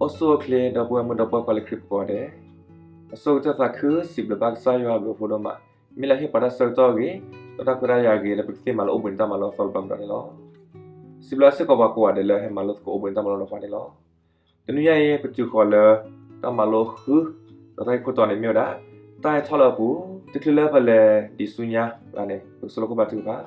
အိၣ်ဆူၣ်အိၣ်ချ့ ဒီပုၢ်ဝဲၢ်မုၣ်ဒီပုၢ်ဝဲၢ်ခွါလၢခရံာ်ဖိကိးဂၤဒဲး, အဆိကတၢၢ်သးခု စံးဘျုးဘၣ်ကစၢ်ယွၤအဘျုးအဖှိၣ်ဒိၣ်မး, မ့ၢ်လၢဟ့ၣ်ပှၤတၢ်ဆၢကတီၢ်အဂ့ၤ, ဒီးတၢ်ခွဲးတၢ်ယာ်အဂ့ၤ လၢပကသ့မၤလိအိၣ်ဘှံးနံၤတၢ်မၤလိအသီတဘျီကဒီးန့ၣ်လီၤ. စံးဘျုးစ့ၢ်ကီးပှၤကိးဂၤဒဲးလၢဟဲမၤလိသကိးအိၣ်ဘှံးနံၤတၢ်မၤလိဒီးပှၤန့ၣ်လီၤ. တနွံညါအံၤ ပတုၤဃီၤလၢ တၢ်မၤလိဃု, ဒီးတၢ်ဂ့ၢ်ခိၣ်တီန့ၣ်မ့ၢ်ဝဲဒၣ် တၢ်ဟဲထီၣ်လၢအပူၤ, တချုးလၢပလဲၤဒံးဆူညါဘၣ်န့ၣ် ပကဆိလၢခိၣ်ဘၣ်ထုကဖၣ်.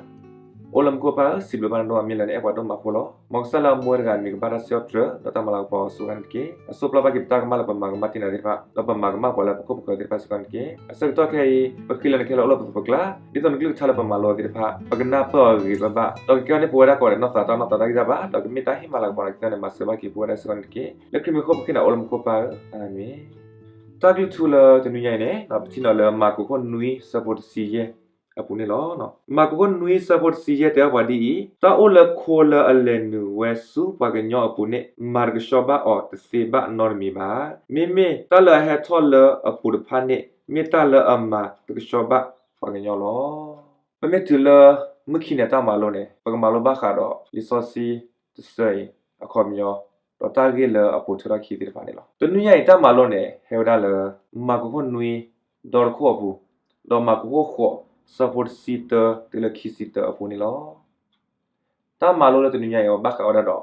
အိၣ်လၢမူခိၣ်ပၢ်ဧၢ, စံးဘျုးဘၣ်နၤဒိၣ်မး မ့ၢ်လၢနအဲၣ်ပှၤဒိၣ်မးအဃိလီၤ. မ်ကစၢ်လၢအမူဝဲတဂၤအမံၤကဘၣ်တၢ်စံးထီၣ်ပတြၢၤ ဒီးတၢ်မၤလၤကပီၤအစိၤအဃၣ်န့ၣ်တက့ၢ်. အစိပျီဘၣ်က့ၤပတၢ်ကမၣ်လၢပမၤကမၣ်တ့ၢ်နၤသ့ၣ်တဖၣ်, ဒီးပမၤကမၣ်ပှၤလၢပခိၣ်ပဃၢၤသ့ၣ်တဖၣ်စ့ၢ်ကီးန့ၣ်တက့ၢ်. အဆၢကတီၢ်ခဲအံၤ ပဃ့လၢနခဲလၢာ်အိၣ်လၢပပူၤပကျါ, ဒ်သိးနကလုၢ်ကထါလၢပမၤလိသ့ၣ်တဖၣ် ပကနၢ်ပၢၢ်အီၤဂ့ၤဂ့ၤဘၣ်ဘၣ်, ဒီးကကဲထီၣ်န့ၢ်ပဝဲဒၣ်ကိးဂၤဒဲးနီၢ်သးတၢ်နီၢ်သးတၢ်ဂံၢ်တၢ်ဘါ, ဒီးကမ့ၢ်တၢ်ဟ့ၣ်မၤလၤကပီၤဒီးကသ့ၣ်န့ၣ် မၤစၢၤဘၣ်က့ၤပဝဲဒၣ်စ့ၢ်ကီးန့ၣ်တက့ၢ်. လၢခရံာ်မံၤအဃိပဃ့နၤအိၣ်လၢမူခိၣ်ပၢ်ဧၢ, အၤမ့ၣ်. တၢ်ကလုၢ်ထူလၢတနွံညါအံၤန့ၣ် ပထံၣ်န့ၢ်လၢမၢ်ကူးခိၣ်နွံဆၢဖိတဆံယဲၢ်အပူၤန့ၣ်လီၤ. မၢ်ကူးခိၣ်နွံဆၢဖိတဆံယဲၢ်တဲအီၤပှၤဒ်အံၤ, တၢ်အိၣ်လၢခိလၢအလဲၤနုာ်ဝဲဆူပှၤကညီအပူၤန့ၣ် မၤတကဆှီဘၣ်အီၤတသ့ဘၣ်နီတမံၤဘၣ်. မ့မ့ၢ်တၢ်လၢအဟဲထီၣ်လၢအပူၤတဖၣ်န့ၣ် မ့ၢ်တၢ်လၢအမၤတကဆှီဘၣ်ပှၤကညီလီၤ. ပမ့ၢ်တုၤလၢမုၢ်ခံန့ၣ်တၢ်မၤလိန့ၣ် ပကမၤလိဘၣ်ဃးဒီးလံာ်စီဆှံတဆၢအံၤ အခီပညီ, ဒီးတၢ်ဂ့ၢ်လၢအပိာ်ထွဲထီၣ်ခံသ့ၣ်တဖၣ်န့ၣ်လီၤ. တနွံညါအံၤတၢ်မၤလိန့ၣ် ဟဲဝဲဒၣ်လၢ မၢ်ကူးခိၣ်နွံ ဒီတခိၣ်အပူၤ, ဒီးမၢ်ကူးခိၣ်ဃိး ဆၢဖိတဆံတၢတုၤလၢခံဆံတၢအပူၤန့ၣ်လီၤ. တၢ်မၤလိလၢတနွံညါအံၤ ဘၣ်ဃးဝဲဒၣ်ဒီး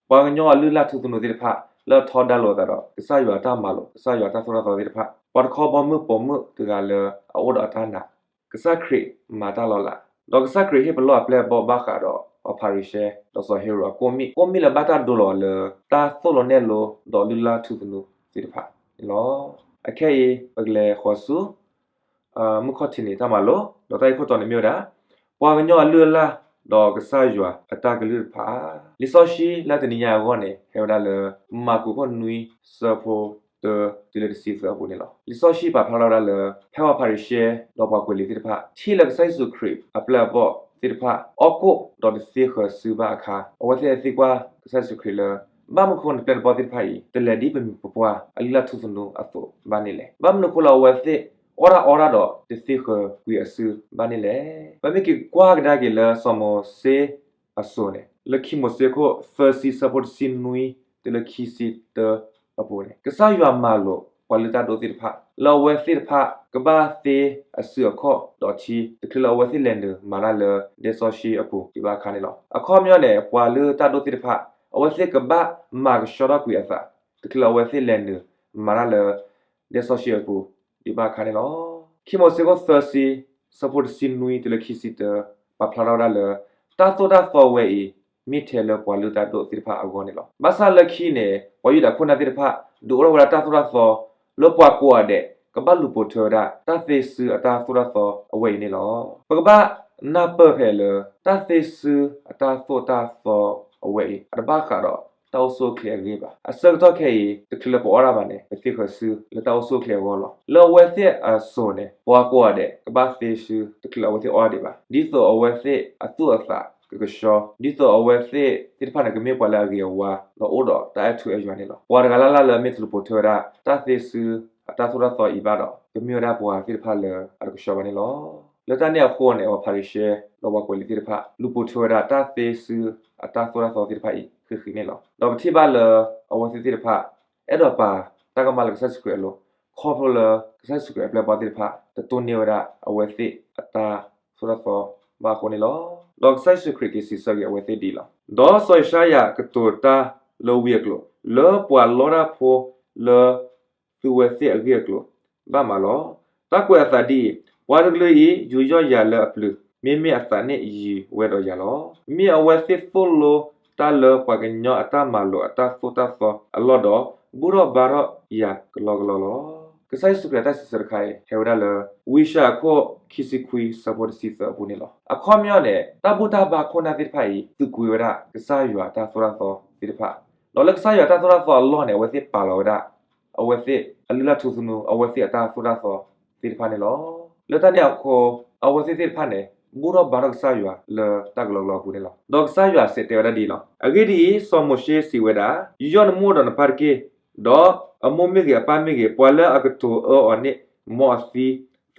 ပှၤကညီအလုၢ်အလၢ်ထူသနူသ့ၣ်တဖၣ် လၢအထီဒါလိာ်အသးဒီး ကစၢ်ယွၤအတၢ်မၤလိာ် ကစၢ်ယွၤအတၢ်သိၣ်တၢ်သီသ့ၣ်တဖၣ်, ပှၤတခီဘီမုၢ်ပိာ်မုၣ်တဂၤလၢအအိၣ်ဒီးအတၢ်နာ် ကစၢ်ခရံာ်မၤတၢ်လီၤလး, ဒီးကစၢ်ခရံာ်ဟ့ၣ်ပလီၢ်အပျဲၢ်အဘီၣ်ဘၣ်ဃးဒီး ပှၤဖၤရံၤၡဲ ဒီးစီၤဟ့ရိၤအကိၣ်မံၣ်, ကိၣ်မံၣ်လၢဘၣ်တၢ်ဒိလီၤလၢ တၢ်သိၣ်လိနဲၣ်လိ ဒီးလုၢ်လၢ်ထူသနူသ့ၣ်တဖၣ်န့ၣ်လီၤ. အခဲအံၤ ပကလဲၤဃီၤဆူ မုၢ်ခီၣ်ထံးန့ၣ်တၢ်မၤလိ, ဒီးတၢ်ဂ့ၢ်ခိၣ်တီန့ၣ်မ့ၢ်ဝဲဒၣ် ပှၤကညီအလုၢ်အလၢ် ဒီးကစၢ်ယွၤအတၢ်ကလုၢ်တဖၣ်. လံာ်စီဆှံလၢတနံၤညါအဂီၢ်န့ၣ် ဟဲဝဲဒၣ်လၢ မၢ်ကူးခိၣ်နွံ ဆၢဖိတၢတုၤလၢတဆံသၢအပူၤန့ၣ်လီၤ. လံာ်စီဆှံပာ်ဖျါထီၣ်ဝဲဒၣ်လၢ ဖဲပှၤဖၤရံၤၡဲ ဒီးပှၤကွဲးလံာ်သ့ၣ်တဖၣ် ထံၣ်လၢကစၢ်ယ့ၣ်ၡူးခရံာ်အပျဲၢ်အဘီၣ်သ့ၣ်တဖၣ် အီၣ်ကိၣ်ဒီးတသ့ဃၢၤစုဘၣ်အခါ အဝဲသ့ၣ်သံကွၢ်ကစၢ်ယ့ၣ်ၡူးခရံာ်လၢ ဘၣ်မနုၤအဃိနပျဲၢ်နဘီၣ်သ့ၣ်တဖၣ်အံၤ တလဲၤဒ်ပမိၢ်ပပှၢ်အလုၢ်အလၢ်ထူသနူအသိးဘၣ်န့ၣ်လဲၣ်. ဘၣ်မနုၤအဃိလၢအဝဲသ့ၣ်အီၣ်တၢ်အီတၢ်ဒီး တသ့ဃၢၤကွံာ်အစုဘၣ်န့ၣ်လဲၣ်. ပမ့ၢ်က့ၤကွၢ်ကဒါက့ၤလၢစီၤမိၤၡ့အစိၤန့ၣ် လၢခံမိၤၡ့ခိၣ်သၢဆံ ဆၢဖိတဆံနွံ တုၤလၢခံဆံတၢအပူၤန့ၣ် ကစၢ်ယွၤမၤလိာ်ပှၤလုၢ်တၢ်ဒိၣ်သ့ၣ်တဖၣ် လၢအဝဲသ့ၣ်တဖၣ်ကဘၣ်သ့အစုအခီၣ်ဒီးထံ တချုးလၢအဝဲသ့ၣ်လဲၤနုာ်မၤတၢ်လၢဒဲစီဆှံအပူၤဒံးဘၣ်အခါန့ၣ်လီၤ. အခီပညီန့ၣ် ပှၤလုၢ်တၢ်ဒိၣ်သ့ၣ်တဖၣ် အဝဲသ့ၣ်ကဘၣ်မၤကဆှီထီၣ်ကွံာ်အသး တချုးလၢအဝဲသ့ၣ်လဲၤနုာ်မၤတၢ်လၢ ဒဲစီဆှံအပူၤဒံးဘၣ်အခါန့ၣ်လီၤ. ခံမိၤၡ့ခိၣ်သၢဆံ ဆၢဖိတဆံနွံ တုၤလၢခံဆံတၢ ပာ်ဖျါထီၣ်ဝဲဒၣ်လၢ တၢ်သိၣ်တၢ်သီဝဲအံၤ မ့ၢ်ထဲလၢပှၤလုၢ်တၢ်ဒိၣ်သ့ၣ်တဖၣ်အဂီၢ်န့ၣ်လီၤ. ဘၣ်ဆၣ်လၢခံန့ၣ် ပှၤယူဒၤခိၣ်နၢ်သ့ၣ်တဖၣ် ဒုးအိၣ်ထီၣ်ဝဲဒၣ်တၢ်သိၣ်တၢ်သီ လၢပှၤကိးဂၤဒဲး ကဘၣ်လူၤပိာ်ထွဲဝဲဒၣ် တၢ်သ့စုအတၢ်သိၣ်တၢ်သီအဝဲအံၤန့ၣ်လီၤ. ပကဘၣ်နၢ်ပၢၢ်ဖဲလၢ တၢ်သ့စုအတၢ်သိၣ်တၢ်သီအဝဲအံၤ အတဘၣ်ဃးဒီး တၢ်အိၣ်ဆူၣ်အိၣ်ချ့အဂ့ၢ်ဘၣ်. အဆၢကတီၢ်ခဲအံၤ တချုးလၢပအီၣ်တၢ်ဘၣ်န့ၣ် ပသ့ဃၢၤစုလၢတၢ်အိၣ်ဆူၣ်အိၣ်ချ့အဂီၢ်လီၤ. လၢအဝဲသ့ၣ်အစိၤန့ၣ် ပှၤကိးဂၤဒဲး ကဘၣ်သ့စု တချုးလၢအဝဲသ့ၣ်အီၣ်တၢ်ဒံးဘၣ်, ဒ်သိးအဝဲသ့ၣ်အသူၣ်အသးကကဆှီ, ဒ်သိးအဝဲသ့ၣ်သ့ၣ်တဖၣ်န့ၣ် ကမ့ၢ်ပှၤလၢအဂ့ၤအဝါ ဒီးအိၣ်ဒီးတၢ်အဲၣ်ထူအဲၣ်ယွၤန့ၣ်လီၤ. ပှၤတဂၤလၢ်လၢ်လၢအမ့ၢ်တလူၤပိာ်ထွဲဝဲဒၣ် တၢ်သ့စုအတၢ်သိၣ်တၢ်သီအံၤဘၣ်ဒီး ကမ့ၢ်ဝဲဒၣ်ပှၤသ့ၣ်တဖၣ်လၢအတကဆှီဘၣ်န့ၣ်လီၤ. လၢတၢ်န့ၣ်အဃိန့ၣ် ပှၤဖၤရံၤၡဲ ဒီးပှၤကွဲးလံာ်သ့ၣ်တဖၣ် လူၤပိာ်ထွဲဝဲဒၣ်တၢ်သ့စုအတၢ်သိၣ်တၢ်သီသ့ၣ်တဖၣ်အံၤ ဃံးဃံးန့ၣ်လီၤ. ဒီးပထံၣ်ဘၣ်လၢ အဝဲသ့ၣ်သ့ၣ်တဖၣ် အဲၣ်ဒိးပာ်တၢ်ကမၣ်လၢကစၢ်ယ့ၣ်ၡူးခရံာ်အလိၤ ခီဖျိလၢကစၢ်ယ့ၣ်ၡူးခရံာ်အပျဲၢ်အဘီၣ်သ့ၣ်တဖၣ် တတိၢ်န့ၢ်ဝဲဒၣ်အဝဲသ့ၣ်အတၢ်သိၣ်တၢ်သီဘၣ်အဃိန့ၣ်လီၤ. ဒီးကစၢ်ယ့ၣ်ၡူးခရံာ်က့ၤစံးဆၢက့ၤအဝဲသ့ၣ်ဒ်အံၤလီၤ. ဒီးစီၤယၡါယၤကတိၤတၢ်လၢဝံအကျိာ်, လၢပှၤလီတၢ်ဖိလၢ သုဝဲသ့ၣ်အဂ့ၢ်အကျိၤ ဘၣ်မးလီၤ. တၢ်ကွဲးအသးဒ်အံၤ, ပှၤတကလုာ်အံၤ ယူးယီၣ်ယၤလၢအပျုၤ, မ့မ့ၢ်အသးန့ၣ်ယံၤဝဲဒီးယၤလီၤ. မ့ၢ်အဝဲသ့ၣ်သိၣ်လိတၢ်လၢပှၤကညီအတၢ်မၤလိာ်အတၢ်သိၣ်တၢ်သီအလီၢ်ဒီး ဘူၣ်ထီၣ်ဘါထီၣ်ယၤကလီကလီလီၤ. ကစၢ်ယ့ၣ်ၡူးခရံာ်အတၢ်စံးဆၢတခါအံၤ ဟဲဝဲဒၣ်လၢ ဝံယၡါယၤအခိၣ်ခံဆံခွံ ဆၢဖိတဆံသၢအပူၤန့ၣ်လီၤ. အခီပညီန့ၣ် တၢ်ဘူၣ်တၢ်ဘါခိၣ်နၢ်သ့ၣ်တဖၣ်အံၤ သုးကွံာ်ဝဲဒၣ် ကစၢ်ယွၤအတၢ်သိၣ်တၢ်သီသ့ၣ်တဖၣ် ဒီးလၢကစၢ်ယွၤအတၢ်သိၣ်တၢ်သီအလီၢ်န့ၣ် အဝဲသ့ၣ်ပာ်လီၤဝဲဒၣ် အဝဲသ့ၣ်အလုၢ်အလၢ်ထူသနူ အဝဲသ့ၣ်အတၢ်သိၣ်တၢ်သီသ့ၣ်တဖၣ်န့ၣ်လီၤ. လၢတၢ်န့ၣ်အဃိ အဝဲသ့ၣ်သ့ၣ်တဖၣ်န့ၣ် ဘူၣ်ထီၣ်ဘါထီၣ်ကစၢ်ယွၤလၢတၢ်ကလီကလီအပူၤန့ၣ်လီၤ. ဒီးကစၢ်ယွၤစံးတဲဝဲဒၣ်ဒ်အံၤလီၤ. အဂ့ၢ်ဒ်အံၤ, စီၤမိၤၡ့စံးဝဲဒၣ်, ယူးယီၣ်နမိၢ်ဒီးနပၢ်တက့ၢ်. ဒီးအမိၢ်မ့ၢ်ဂ့ၤ, အပၢ်မ့ၢ်ဂ့ၤ, ပှၤလၢအကတိၤအၢအီၤန့ၣ် မ်အသ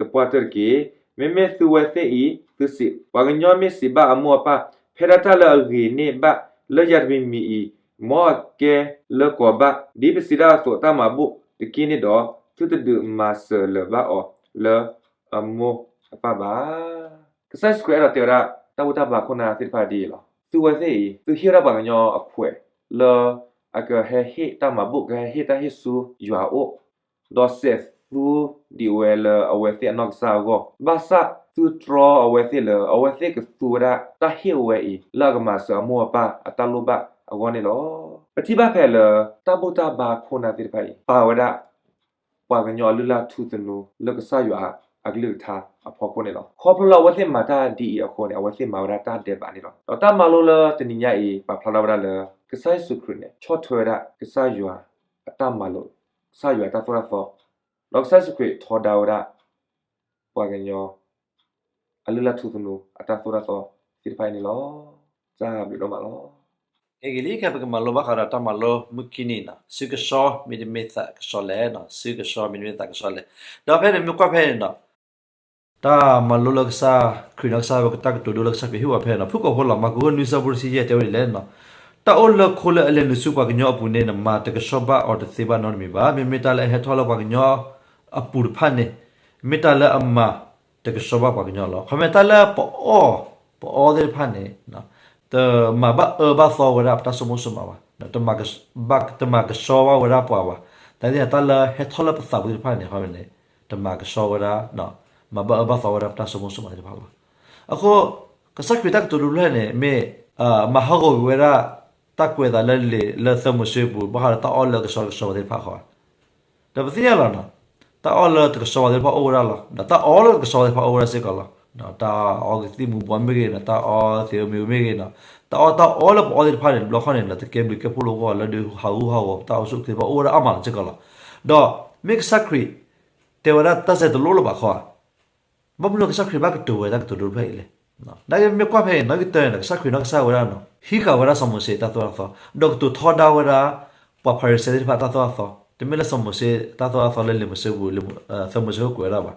ံသပှၢ်တၢၢ်တက့ၢ်. မ့မ့ၢ်သုဝဲသ့ၣ်အံၤ သုစံး, ပှၤကညီမ့ၢ်စံးဘၣ်အမိၢ်အပၢ်, ဖဲဒၣ်တၢ်လၢအဂ့ၤန့ၢ်ဘၣ်လၢယၤတမံၤမံၤအံၤ, မ်အကဲလၢကီၢ်ဘၣ် ဒ်ပစံးတၢ်အသိးအတၢ်မၤဘူၣ်တက့ၢ်န့ၣ်ဒီး သုတဒုးမၤစၢၤလၢၤဘၣ်အီၤလၢအမိၢ်အပၢ်ဘၣ်. ကစၢ်ယ့ၣ်ၡူးခရံာ်အဲၣ်ဒိးတဲဝဲဒၣ် တၢ်ဘူၣ်တၢ်ဘါခိၣ်နၢ်သ့ၣ်တဖၣ်ဒ်အံၤလီၤ. သုဝဲသ့ၣ်အံၤ သုဟ့ၣ်ဝဲဒၣ်ပှၤကညီအခွဲးလၢ အကဟဲဟ့ၣ်တၢ်မၤဘူၣ် ကဟဲဟ့ၣ်တၢ်ဟ့ၣ်ဆူယွၤအအိၣ် ဒီးစဲးသူဒံးဝဲလၢအဝဲသ့ၣ်အနီၢ်ကစၢ်အဂီၢ်, ဘၣ်ဆၣ်သုတြီအဝဲသ့ၣ်လၢ အဝဲသ့ၣ်ကသူဝဲဒၣ်တၢ်ဟ့ၣ်ဝဲအံၤ လၢအကမၤစၢၤအမိၢ်အပၢ်အတၢ်လိၣ်ဘၣ်အဂီၢ်န့ၣ်လီၤ. ပထံၣ်ဘၣ်ဖဲလၢ တၢ်ဘူၣ်တၢ်ဘါခိၣ်နၢ်သ့ၣ်တဖၣ်အံၤ ပာ်ဝဲဒၣ် ပှၤကညီအလုၢ်အလၢ်ထူသနူလၢကစၢ်ယွၤအကလုၢ်ကထါအဖီခိၣ်န့ၣ်လီၤ. ခီဖျိလၢအဝဲသ့ၣ်မၤတၢ်ဒ်အံၤအဃိန့ၣ် အဝဲသ့ၣ်မၤဝဲဒၣ်တၢ်ဒဲးဘးန့ၣ်လီၤ. ဒီးတၢ်မၤလိလၢတနံၤညါအံၤ ပာ်ဖျါထီၣ်ဝဲဒၣ်လၢ ကစၢ်ယ့ၣ်ၡူးခရံာ်န့ၣ် ဆီၣ်ထွဲဝဲဒၣ်ကစၢ်ယွၤအတၢ်မၤလိာ်, ကစၢ်ယွၤအတၢ်သိၣ်တၢ်သီ, ဒီးကစၢ်ယ့ၣ်ၡူးခရံာ်ထီဒါဝဲဒၣ် ပှၤကညီ အလုၢ်အလၢ်ထူသနူအတၢ်သိၣ်တၢ်သီသ့ၣ်တဖၣ်အံၤန့ၣ်လီၤ. တၢ်ဘျုးဒိၣ်မးလီၤ. ကဲဂ့ၤလံ ခဲပကမၤလိဘၣ်ဃးဒီးတၢ်မၤလိမုၢ်ခံနံၤန့ၣ် စုကဆှီမ့တမ့ၢ်သးကဆှီလဲၣ်, စုကဆှီမ့တမ့ၢ်သးကဆှီလဲၣ်. ဒီးဖဲန့ၣ်မ့ၢ်ကွၢ်ဖဲန့ၣ်ဒီး တၢ်မၤလိလၢကစၢ်ခရံာ်နီၢ်ကစၢ်ဝဲတၢ်ကတိၤဒိလၢကစၢ်ခရံာ်ဟ့ၣ်ဝဲဖဲန့ၣ် ဖုၣ်ကိာ်ဖိလီၤ မၢ်ကူးခိၣ်နွံဆၢဖိတဆံယဲၢ်တဲဝဲဒ်လဲၣ်န့ၣ်, တၢ်အိၣ်လၢခိလၢအလဲၤနုာ်ဆူပှၤကညီအပူၤန့ၣ် နမၤတကဆှီဘၣ်အီၤတသ့ဘၣ်နီတမံၤဘၣ်. မ့မ့ၢ်တၢ်လၢအဟဲထီၣ်လၢပှၤကညီအပူၤတဖၣ်န့ၣ် မ့ၢ်တၢ်လၢအမၤတကဆှီဘၣ်ပှၤကညီလီၤ. ခီမ့ၢ်တၢ်လၢပအီၣ် ပအီသ့ၣ်တဖၣ်န့ၣ် တမၤဘၣ်အၢဘၣ်သီဝဲဒၣ်ပတၢ်ဆိကမိၣ်ဆိကမးဘၣ်, တမၤကဆှီဘၣ်ဝဲဒၣ်ပှၤဘၣ်. တၢ်သ့ၣ်ညါတၢ်လၢဟဲထီၣ်လၢပသးပူၤသ့ၣ်တဖၣ်န့ၣ် ခီမ့ၢ်န့ၣ် တမၤကဆှီဝဲဒၣ် မၤဘၣ်အၢဘၣ်သီဝဲဒၣ်ပတၢ်ဆိကမိၣ်ဆိကမးသ့ၣ်တဖၣ်လီၤ. အဃိ ကစၢ်ခရံာ်တၢ်ကတိၤဒိတဖျၢၣ်န့ၣ် မ့ၢ်မၤဟးဂီၤကွံာ်ဝဲဒၣ် တၢ်ကွဲးအသးလၢလံာ်လၢသၢမိၤၡ့ပူၤ ဘၣ်ဃးဒီးတၢ်အီၣ်လၢကဆှီတကဆှီဘၣ်သ့ၣ်တဖၣ်ဃီ ဒီးပသ့ၣ်ညါလီၤနီၤ, တၢ်အီၣ်လၢတကဆှီဘၣ်သ့ၣ်တဖၣ်အိၣ်ဝဲဒၣ်လီၤ. ဒီးတၢ်အီလၢတကဆှီဘၣ်သ့ၣ်တဖၣ်အိၣ်ဝဲဒၣ်စ့ၢ်ကီးလီၤ. တၢ်အီကသံၣ်မူၤဘှီးမ့ၢ်ဂ့ၤနီၤ, တၢ်အီသံးမ့ၢ်ဂ့ၤနီၤ, တၢ်အီၣ်တၢ်အီလၢပအီသ့ၣ်တဖၣ်န့ၣ် တဘျီဃီန့ၣ် တကဲဘျုးကဲဖှိၣ်လိာ်အဂီၢ်လၢဒုးဟးဂူာ်ဟးဂီၤပတၢ်အိၣ်ဆူၣ်အိၣ်ချ့ဘၣ် အိၣ်ဝဲဒၣ်အါမးလီၤစ့ၢ်ကီးလီၤ. ဒီးမ့ၢ်ကစၢ်ခရံာ် တဲဝဲဒၣ်တၢ်စဲတလိၣ်လၢၤဘၣ်ခီဧါ. ဘၣ်မနုၤကစၢ်ခရံာ်ဘၣ်ကတိၤဝဲတၢ်ကတိၤဒိတဖျၢၣ်အံၤလဲၣ်. နာ်က့မ့ၢ်ကွၢ်ဖဲအံၤ နီၢ်ကတၢၢ်န့ၣ် ကစၢ်ခရံာ်နီၢ်ကစၢ်ဝဲဒၣ်နီၤ ဟံးဃာ်ဝဲဒၣ်စီၤမိၤၡ့တၢ်သိၣ်တၢ်သီ, ဒီးကတိၤထီဒါဝဲဒၣ် ပှၤဖၤရံၤၡဲသ့ၣ်တဖၣ်တၢ်သိၣ်တၢ်သီ, တမ့ၢ်လၢစီၤမိၤၡ့တၢ်သိၣ်တၢ်သီလၢလံာ်မိၤၡ့ပူၤ သၢမိၤၡ့ဟိကွဲးဝဲဒၣ်ဘၣ်.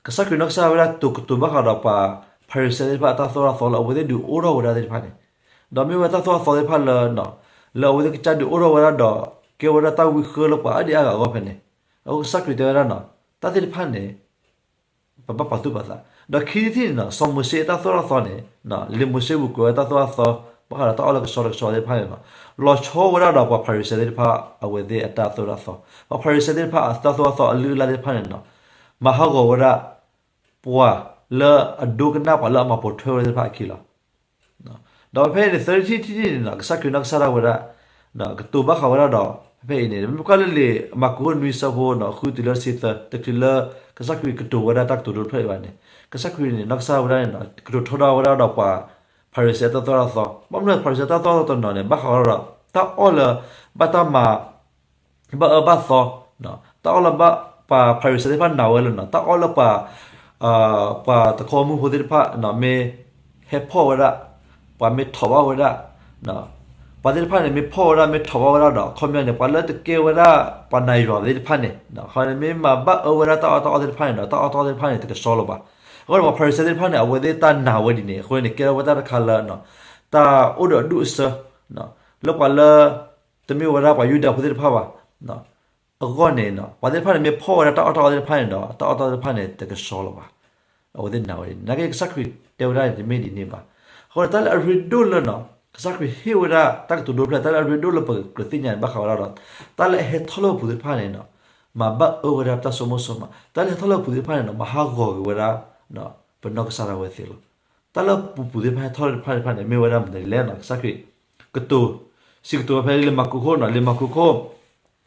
ကစၢ်ခရံာ်နီၢ်ကစၢ်ဝဲဒၣ်တိၤကတိၤဘၣ်ဃးဒီးပှၤဖၤရံၤၡဲသ့ၣ်တဖၣ်အတၢ်သိၣ်တၢ်သီလၢအဝဲသ့ၣ်ဒုးအိၣ်ထီၣ်ဝဲဒၣ်သ့ၣ်တဖၣ်န့ၣ်, ဒီးမ့ၢ်ဝဲတၢ်သိၣ်တၢ်သီသ့ၣ်တဖၣ်လၢ လၢအဝဲသ့ၣ်ကစၢ်ဒုးအိၣ်ထီၣ်ဝဲဒၣ်ဒီး ကဲဝဲဒၣ်တၢ်ဝံဃၢလၢပှၤအါဒံအါဂၤအဂီၢ်ဖဲန့ၣ်, အဃိကစၢ်ခရံာ်တဲဝဲဒၣ်နီၤ တၢ်သ့ၣ်တဖၣ်န့ၣ် ပဘၣ်ပာ်သူၣ်ပာ်သး, ဒီးခံထံၣ်န့ၣ်နီၤ စီၤမိၤၡ့အတၢ်သိၣ်တၢ်သီန့ၣ် လံာ်မိၤၡ့ပူၤကွဲးဝဲတၢ်သိၣ်တၢ်သီ ဘၣ်ဃးဒီးတၢ်အီၣ်လၢကဆှီတကဆှီသ့ၣ်တဖၣ်န့ၣ်နီၤ လီၤဆီဝဲဒၣ်ဒီးပှၤဖၤရံၤၡဲသ့ၣ်တဖၣ်အဝဲသ့ၣ်အတၢ်သိၣ်တၢ်သီ, ပှၤဖၤရံၤၡဲသ့ၣ်တဖၣ်အတၢ်သိၣ်တၢ်သီအလုၢ်အလၢ်သ့ၣ်တဖၣ်န့ၣ်နီၤ မၤဟးဂီၤဝဲဒၣ် ပှၤလၢအဒိကနၣ်ပှၤလၢအမၤပိာ်ထွဲဝဲသ့ၣ်တဖၣ်အခံလီၤ. ဒီးဖဲအံၤန့ၣ် သၢထံၣ်တထံၣ်န့ၣ်နီၤ ကစၢ်ခရံာ်နီၢ်ကစၢ်ဒၣ်ဝဲဒၣ် ကတိၤဘၣ်ဃးဝဲဒၣ်ဒီး ဖဲအံၤန့ၣ် မ့ၢ်ကွၢ်လၢလံာ်မၢ်ကူးခိၣ်နွံဆၢဖိနီၤ ဃုတုၤလၢတဆံသၢ တချုးလၢကစၢ်ခရံာ်ကတိၤဝဲဒၣ်တၢ်ကတိၤဒိတဖျၢၣ်အံၤဘၣ်န့ၣ် ကစၢ်ခရံာ်န့ၣ် နီၢ်ကစၢ်ဝဲဒၣ်န့ၣ်နီၤ ကတိၤထီဒါဝဲဒၣ်ဒီးပှၤဖၤရံၤၡဲတၢ်သိၣ်တၢ်သီ, ဘၣ်မနုၤဖၤရံၤၡဲတၢ်သိၣ်တၢ်သီတနီၤန့ၣ် ဘၣ်ဃးဝဲဒၣ်ဒီး တၢ်အီၣ်လၢ ဘၣ်တၢ်မၤ ဘၣ်အၢဘၣ်သီ, တၢ်အီၣ်လၢဘၣ်ပှၤဖၤရံၤၡဲသ့ၣ်တဖၣ်နာ်ဝဲလၢနီၤ တၢ်အီၣ်လၢပှၤ ပှၤတခီမူဖိသ့ၣ်တဖၣ် မ့ၢ်ဟဲဖီၣ်ဝဲဒၣ်, ပှၤမ့ၢ်ထိးဘၣ်ဝဲဒၣ်, ပှၤသ့ၣ်တဖၣ်န့ၣ် မ့ၢ်ဖီၣ်ဝဲဒၣ် မ့ၢ်ထိးဘၣ်ဝဲဒၣ်ဒီး အခီပညီန့ၣ် ပှၤလၢတကဲဝဲဒၣ် ပှၤနာ်ယွၤသ့ၣ်တဖၣ်န့ၣ် မ့ၢ်မၤဘၣ်အၢဝဲဒၣ်တၢ်အီၣ်တၢ်အီသ့ၣ်တဖၣ်န့ၣ်ဒီး တၢ်အီၣ်တၢ်အီသ့ၣ်တဖၣ်န့ၣ် တကဆှီလၢၤဘၣ်. အဃိန့ၣ်ပှၤဖၤရံၤၡဲသ့ၣ်တဖၣ်န့ၣ် အဝဲသ့ၣ်တၢ်နာ်ဝဲဒ်န့ၣ် အဃိန့ၣ် ကဲထီၣ်ဝဲတၢ်တခါလၢ တၢ်အိၣ်ဒီးအဒူၣ်အဆၢ လၢပှၤလၢ တမ့ၢ်ဝဲဒၣ်ပှၤယူဒၤဖိသ့ၣ်တဖၣ်ဘၣ် အဂီၢ်န့ၣ် ပှၤသ့ၣ်တဖၣ်န့ၣ် မ့ၢ်ဖီၣ်ဝဲဒၣ်တၢ်အီၣ်တၢ်အီသ့ၣ်တဖၣ်န့ၣ်ဒီး တၢ်အီၣ်တၢ်အီသ့ၣ်တဖၣ်န့ၣ် တကဆှီလၢၤဘၣ်. အဝဲသ့ၣ်နာ်ဝဲဒ်န့ၣ် နာ်က့ကစၢ်ခရံာ်တဲဝဲဒၣ်န့ၣ် တမ့ၢ်ဒ်န့ၣ်ဘၣ်. အဃိန့ၣ် တၢ်လၢအရ့ဒိၣ်လၢနီၤ ကစၢ်ခရံာ်ဟ့ၣ်ဝဲဒၣ်တၢ်ကတိၤဒိတဖျၢၣ် တၢ်လၢအရ့ဒိၣ်လၢပကြၢးသ့ၣ်ညါန့ၣ် ဘၣ်ဃးဝဲဒၣ်ဒီး တၢ်လၢအဟဲထီၣ်လၢပပူၤသ့ၣ်တဖၣ်န့ၣ် မၤဘၣ်အၢဝဲဒၣ်ပတၢ်ဆိကမိၣ်ဆိကမး တၢ်လၢဟဲထီၣ်လၢပပူၤသ့ၣ်တဖၣ်န့ၣ် မၤဟးဂီၤက့ၤဝဲဒၣ် ပနီၢ်ကစၢ်ဒၣ်ဝဲသ့ၣ်လီၤ. တၢ်လၢပပူၤသ့ၣ်တဖၣ်ဟဲထီၣ်လၢတဖၣ်တဖၣ်န့ၣ် မ့ၢ်ဝဲဒၣ်မနုၤလဲၣ်နီၤ ကစၢ်ခရံာ် ကတိၤ စံးကတိၤဝဲဖဲလံာ်မၢ်ကူးခိၣ်နီၤ လံာ်မၢ်ကူးခိၣ်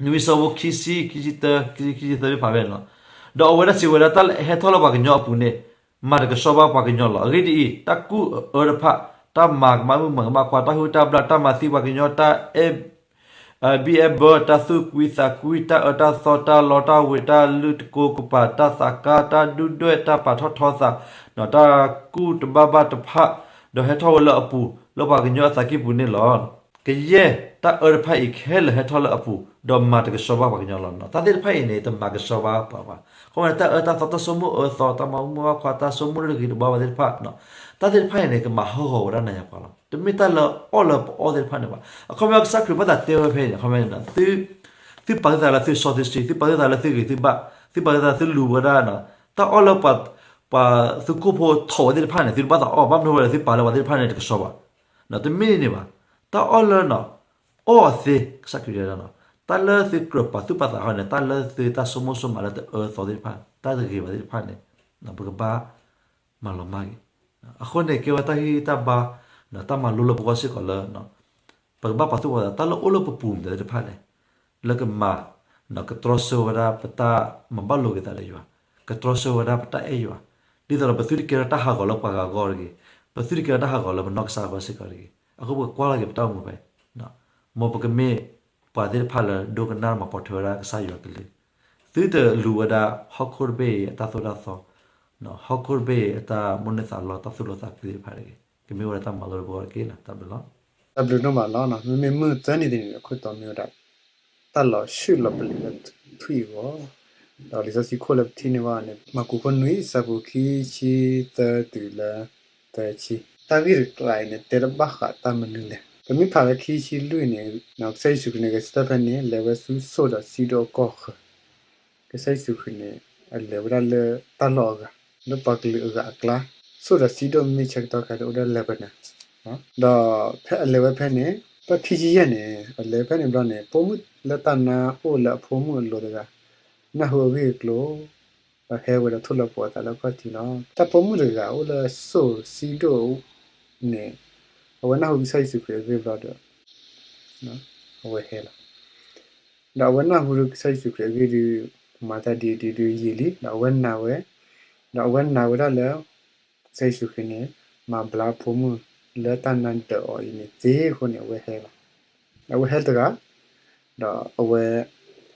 နွံဆၢဖိခံဆံ ခံဆံတၢ ခံဆံသၢသ့ၣ်တဖၣ်ဖဲန့ၣ်လီၤ. ဒီးအဝဲဒၣ်စံးဝဲဒၣ် တၢ်လၢအဟဲထီၣ်လၢပှၤကညီအပူၤန့ၣ် မၤတကဆှီဘၣ်ပှၤကညီလီၤ. အဂ့ၢ်ဒ်အံၤ, တၢ်ကူၣ်အအၢတဖၣ်, တၢ်မၤကမၣ်မုၣ်မၤကမၣ်ခွါ, တၢ်ဟုၣ်တၢ်ဘျၣ်, တၢ်မၤသံပှၤကညီ, တၢ်အဲၣ် ဘံၣ်အဲၣ်ဘၢ, တၢ်သူၣ်ကွံသးကွံ, တၢ်အၢတၢ်သီ, တၢ်လီတၢ်ဝ့ၤ, တၢ်လုၢ်တကိကပၤ, တၢ်သးကါ, တၢ်ဒုၣ်ဒွဲၣ်, တၢ်ပာ်ထီၣ်ထီသး, တၢ်ကူၣ်တဘၣ်ဘၣ်တဖၣ်, ဒီးဟဲထီၣ်ဝဲလၢအပူၤ လၢပှၤကညီအသးကံၢ်ပူၤန့ၣ်လီၤ. ကယဲၢ်တၢ်အၢတဖၣ်အံၤခဲလၢာ်ဟဲထီၣ်လၢအပူၤ, ဒီးမၤတကဆှီဘၣ်ပှၤကညီလီၤ. တၢ်သ့ၣ်တဖၣ်အံၤန့ၣ် တမၤကဆှီဘၣ်ပှၤဘၣ်. ခီမ့ၢ်တၢ်အၢတၢ်သီ တၢ်ဆိကမိၣ်အၢသီ, တၢ်မၤမုၢ်မၤခွါ, တၢ်ဆိကမိၣ်လၢတဂ့ၤတဘၣ်ဝဲသ့ၣ်တဖၣ်, တၢ်သ့ၣ်တဖၣ်အံၤန့ၣ် ကမၤဟးဂီၤဝဲဒၣ်နၤယၤပှၤလီၤ. တမ့ၢ်တၢ်လၢအီၣ်လၢပအီၣ်သ့ၣ်တဖၣ်န့ၣ်ဘၣ်. အခီပညီကစၢ်ခရံာ်ဘၣ်သးတဲဝဲဖဲအံၤန့ၣ် ခီပညီ သုပာ်သုသးလၢသုစီသုဆှံ, သုပာ်သုသးလၢသုဂ့ၤသုဘၣ်, သုပာ်သုသးသုလူၤဝဲဒၣ်, တၢ်အီၣ်လၢ ပှၤသုခိၣ်ဖိထိးဝဲသ့ၣ်တဖၣ်န့ၣ် သုတဘၣ်သးအီၣ်ဘၣ်. မနုၤအဃိလဲၣ်, သုပာ်လၢပှၤသ့ၣ်တဖၣ်န့ၣ်တကဆှီဘၣ်. တမ့ၢ်န့ၣ်ဘၣ်. တၢ်အီၣ်လၢ အီၣ်အသ့, ကစၢ်ခရံာ်တဲ, တၢ်လၢသုကြၢးပာ်သူၣ်ပာ်သးအီၤန့ၣ်, တၢ်လၢသုတၢ်ဆိကမိၣ်ဆိကမးလၢတအၢသီသ့ၣ်တဖၣ်, တၢ်တဂ့ၤဘၣ်သ့ၣ်တဖၣ်န့ၣ်, ပကဘၣ်မၤလီၤမၢ်က့ၤ. အဃိန့ၣ် ကဲဝဲတၢ်ဂံၢ်တၢ်ဘါ, တၢ်မၤလိလၢပဂီၢ်စ့ၢ်ကီးလၢ ပကဘၣ်ပာ်သူၣ်ပာ်သး တၢ်လၢအိၣ်လၢပပူၤမတၤသ့ၣ်တဖၣ်လဲၣ်, လၢကမၤ, ကတြီဆၢဝဲဒၣ်ပတၢ်မၤဘၣ်လိာ်က့ၤသးလၢယွၤ, ကတြီဆၢဝဲဒၣ်ပတၢ်အဲၣ်ယွၤ, ဒ်သိးဒီးပသုတကဲထီၣ်တၢ်ဟးဂီၤလၢပှၤဂၤအဂီၢ်တဂ့ၤ, ပသုတကဲထီၣ်တၢ်ဟးဂီၤလၢပနီၢ်ကစၢ်အဂီၢ်စ့ၢ်ကီးတဂ့ၤ. အဃိပကကွၢ်လီၤက့ၤပတၢ်အိၣ်မူဖဲ မ်ပကမ့ၢ်ပှၤသ့ၣ်တဖၣ်လၢဒိကနၣ်မၤပိာ်ထွဲဝဲဒၣ်ကစၢ်ယွၤကလုၢ်, သုတလူၤဝဲဒၣ်ဟီၣ်ခိၣ်တဘ့ၣ်အံၤအတၢ်သိၣ်တၢ်သီ, ဟီၣ်ခိၣ်တဘ့ၣ်အံၤအတၢ်မိၣ်န့ၢ်သးလီ တၢ်သိၣ်လိသးကွံသ့ၣ်တဖၣ်တဂ့ၤ. ကမ့ၢ်ဝဲဒၣ်တၢ်မၤလိတၢ်ပဂီၢ်တက့ၢ်လီၤ. တၢ်ဘျုးလီၤ. တၢ်ဘျုးဒိၣ်မးလီၤ. မ့မ့ၢ်မုၢ်သၢနံၤတနံၤန့ၣ် အခိၣ်တီမ့ၢ်ဝဲဒၣ် တၢ်လီၤဆူၣ်လီၤပလံၤလၢထွံၣ်အဂီၢ်, ဒီးလံာ်စီဆှံခိၣ်လၢပထံၣ်န့ၢ်ဘၣ်န့ၣ် မၢ်ကူးခိၣ်နွံ အဆၢဖိခံဆံသၢတုၤလၢသၢဆံ. တၢ်ဂ့ၢ်တကျးအံၤန့ၣ် တဲတဘၣ်ဃးတၢ်မနုၤလဲၣ်. ပမ့ၢ်ဖးလၢခံဆံလွံၢ်န့ၣ်, ကစၢ်ယ့ၣ်ၡူးခရံာ်န့ၣ် ဂဲၤဆၢထၢၣ်ဖဲန့ၣ် လဲၤဝဲဆူစိၣ်ဒီးစံဒိၣ်အကီၢ်ဃၢၤ. ကစၢ်ယ့ၣ်ၡူးခရံာ်န့ၣ် အလဲၤဝဲဒၣ်လၢတၢ်လီၢ်အဂၤ, လၢပှၤကလုာ်အဂၤအကျါ, စိၣ်ဒီးစံဒိၣ်မ့ၢ်ဆၢကတီၢ်ခါဒီးအိၣ်ဒီး Lebanon, ဒီးဖဲအလဲၤဝဲဖဲန့ၣ်, ဖဲခံဆံယဲၢ်န့ၣ် အလဲၤဖဲန့ၣ်ဘျီန့ၣ် ပိာ်မုၣ်လၢတၢ်နါအိၣ်လၢအဖိမုၣ်အလိၤတဂၤ, နၢ်ဟူအဂ့ၢ်အကျိၤ ဒီးဟဲဝဲဒီးထိၣ်လီၤပှီၤအသးလၢအခီၣ်ထံးလီၤ. တၢ်ပိာ်မုၣ်တဂၤအိၣ်လၢစိၣ်စံဒိၣ်န့ၣ်, အဝဲနၢ်ဟူကစၢ်ယ့ၣ်ၡူးခရံာ်အဂ့ၢ်ဘျီဒီး အဝဲဟဲလီၤ. ဒီးအဝဲနၢ်ဟူကစၢ်ယ့ၣ်ၡူးခရံာ်အဂ့ၢ်ဒီး မၤတၢ်ဒ်အံၤဒ်အံၤဒ်ယံာ်လံ, ဒီးအဝဲနာ်ဝဲ, ဒီးအဝဲနာ်ဝဲဒၣ်လၢ ကစၢ်ယ့ၣ်ၡူးခရံာ်န့ၣ် မၤဘျါအဖိမုၣ်လၢတၢ်နါဒၢးအီၤအံၤန့ၣ်သ့အဃိန့ၣ် အဝဲဟဲလီၤ. အဝဲဟဲတဂၤ, ဒီးအဝဲ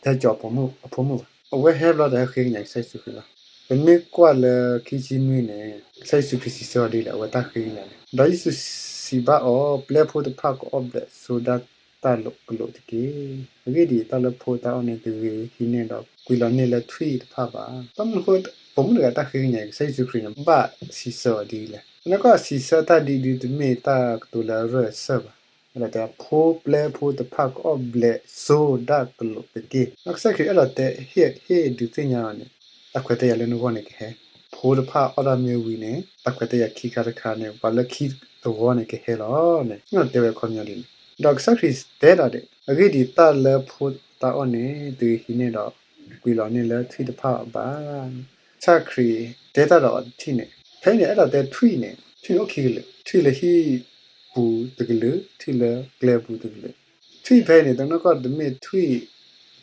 တဟဲစိာ်အဖိမုၣ်အဖိမုၣ်ဘၣ်. အဝဲဟဲဘျီဒီးဟဲဃ့ကညးကစၢ်ယ့ၣ်ၡူးခရံာ်လီၤ. ပမ့ၢ်ကွၢ်လၢခံဆံနွံန့ၣ် ကစၢ်ယ့ၣ်ၡူးခရံာ်စံးဆၢအီၤဒ်လဲၣ်, အဝဲတၢ်ဃ့ကညးန့ၣ်, ဒီးယ့ၣ်ၡူးစံးဘၣ်အီၤ, ပျဲဖိတဖၣ်ကအီၣ်ဘျဲးစိဒၣ်တၢ်ကလိးတက့ၢ်. အဂ့ၢ်ဒ်အံၤ, တၢ်လၢဖိအတၢ်အီၣ်န့ၣ် တဂ့ၤ, ဟံးန့ၢ်ဒီးကွံာ်လီၤန့ၢ်လၢထွံၣ်တဖၣ်ဘၣ်. ဘၣ်မနုၤအဃိ ပိာ်မုၣ်တဂၤတၢ်ဃ့ကညး ကစၢ်ယ့ၣ်ၡူးခရံာ်န့ၣ် ဘၣ်စံးဆၢအီၤဒ်လဲၣ်. သနာ်က့ စံးဆၢတၢ်ဒ်အံၤဒုး တမ့ၢ်တၢ်ကတိၤလၢအရၢၢ်အစၢၢ်ဘၣ်. အဲၣ်ဒိးတဲ ဖိပျဲဖိတဖၣ်ကအီၣ်ဘျဲးစိဒၣ်ကလိးတက့ၢ်. ကစၢ်ခရံာ်အဲၣ်ဒိးတဲ ဟ့ၣ်ဒုးသ့ၣ်ညါအီၤန့ၣ် တၢ်ခွဲးတၢ်ယာ်လၢနဂီၢ်န့ၣ်ကဟဲ, ဖိတဖၣ်အီၣ်တၢ်မ့ၢ်ဝံၤန့ၣ် တၢ်ခွဲးတၢ်ယာ်ခံခါတခါန့ၣ် ပှၤလၢခံတဝီန့ၣ်ကဟဲလီၤန့ၣ် တဲဝဲအခီပညီဒ်န့ၣ်. ဒီးကစၢ်ခရံာ်တဲဒၣ်ဒ်, အဂ့ၢ်ဒ်အံၤ, တၢ်လၢဖိတၢ်အီၣ်န့ၣ် တဂ့ၤ, ဟံးန့ၢ်ဒီးကွံာ်လီၤန့ၢ်လၢထွံၣ်တဖၣ်အီၤဘၣ်. ကစၢ်ခရံာ်တဲတၢ်ဒီးအီၤတထံၣ်န့ၣ်, ဖဲအံၤန့ၣ် အဲၣ်ဒိးတဲထွံၣ်န့ၣ် ထွံၣ်န့ၣ်အိၣ်ခံကလုာ်, ထွံၣ်လၢဟံၣ်ပူၤတကလုာ်, ထွံၣ်လၢကျဲပူၤတကလုာ်. ထွံၣ်ဖဲအံၤန့ၣ် တနီၢ်ကီၢ်တမ့ၢ်ထွံၣ်,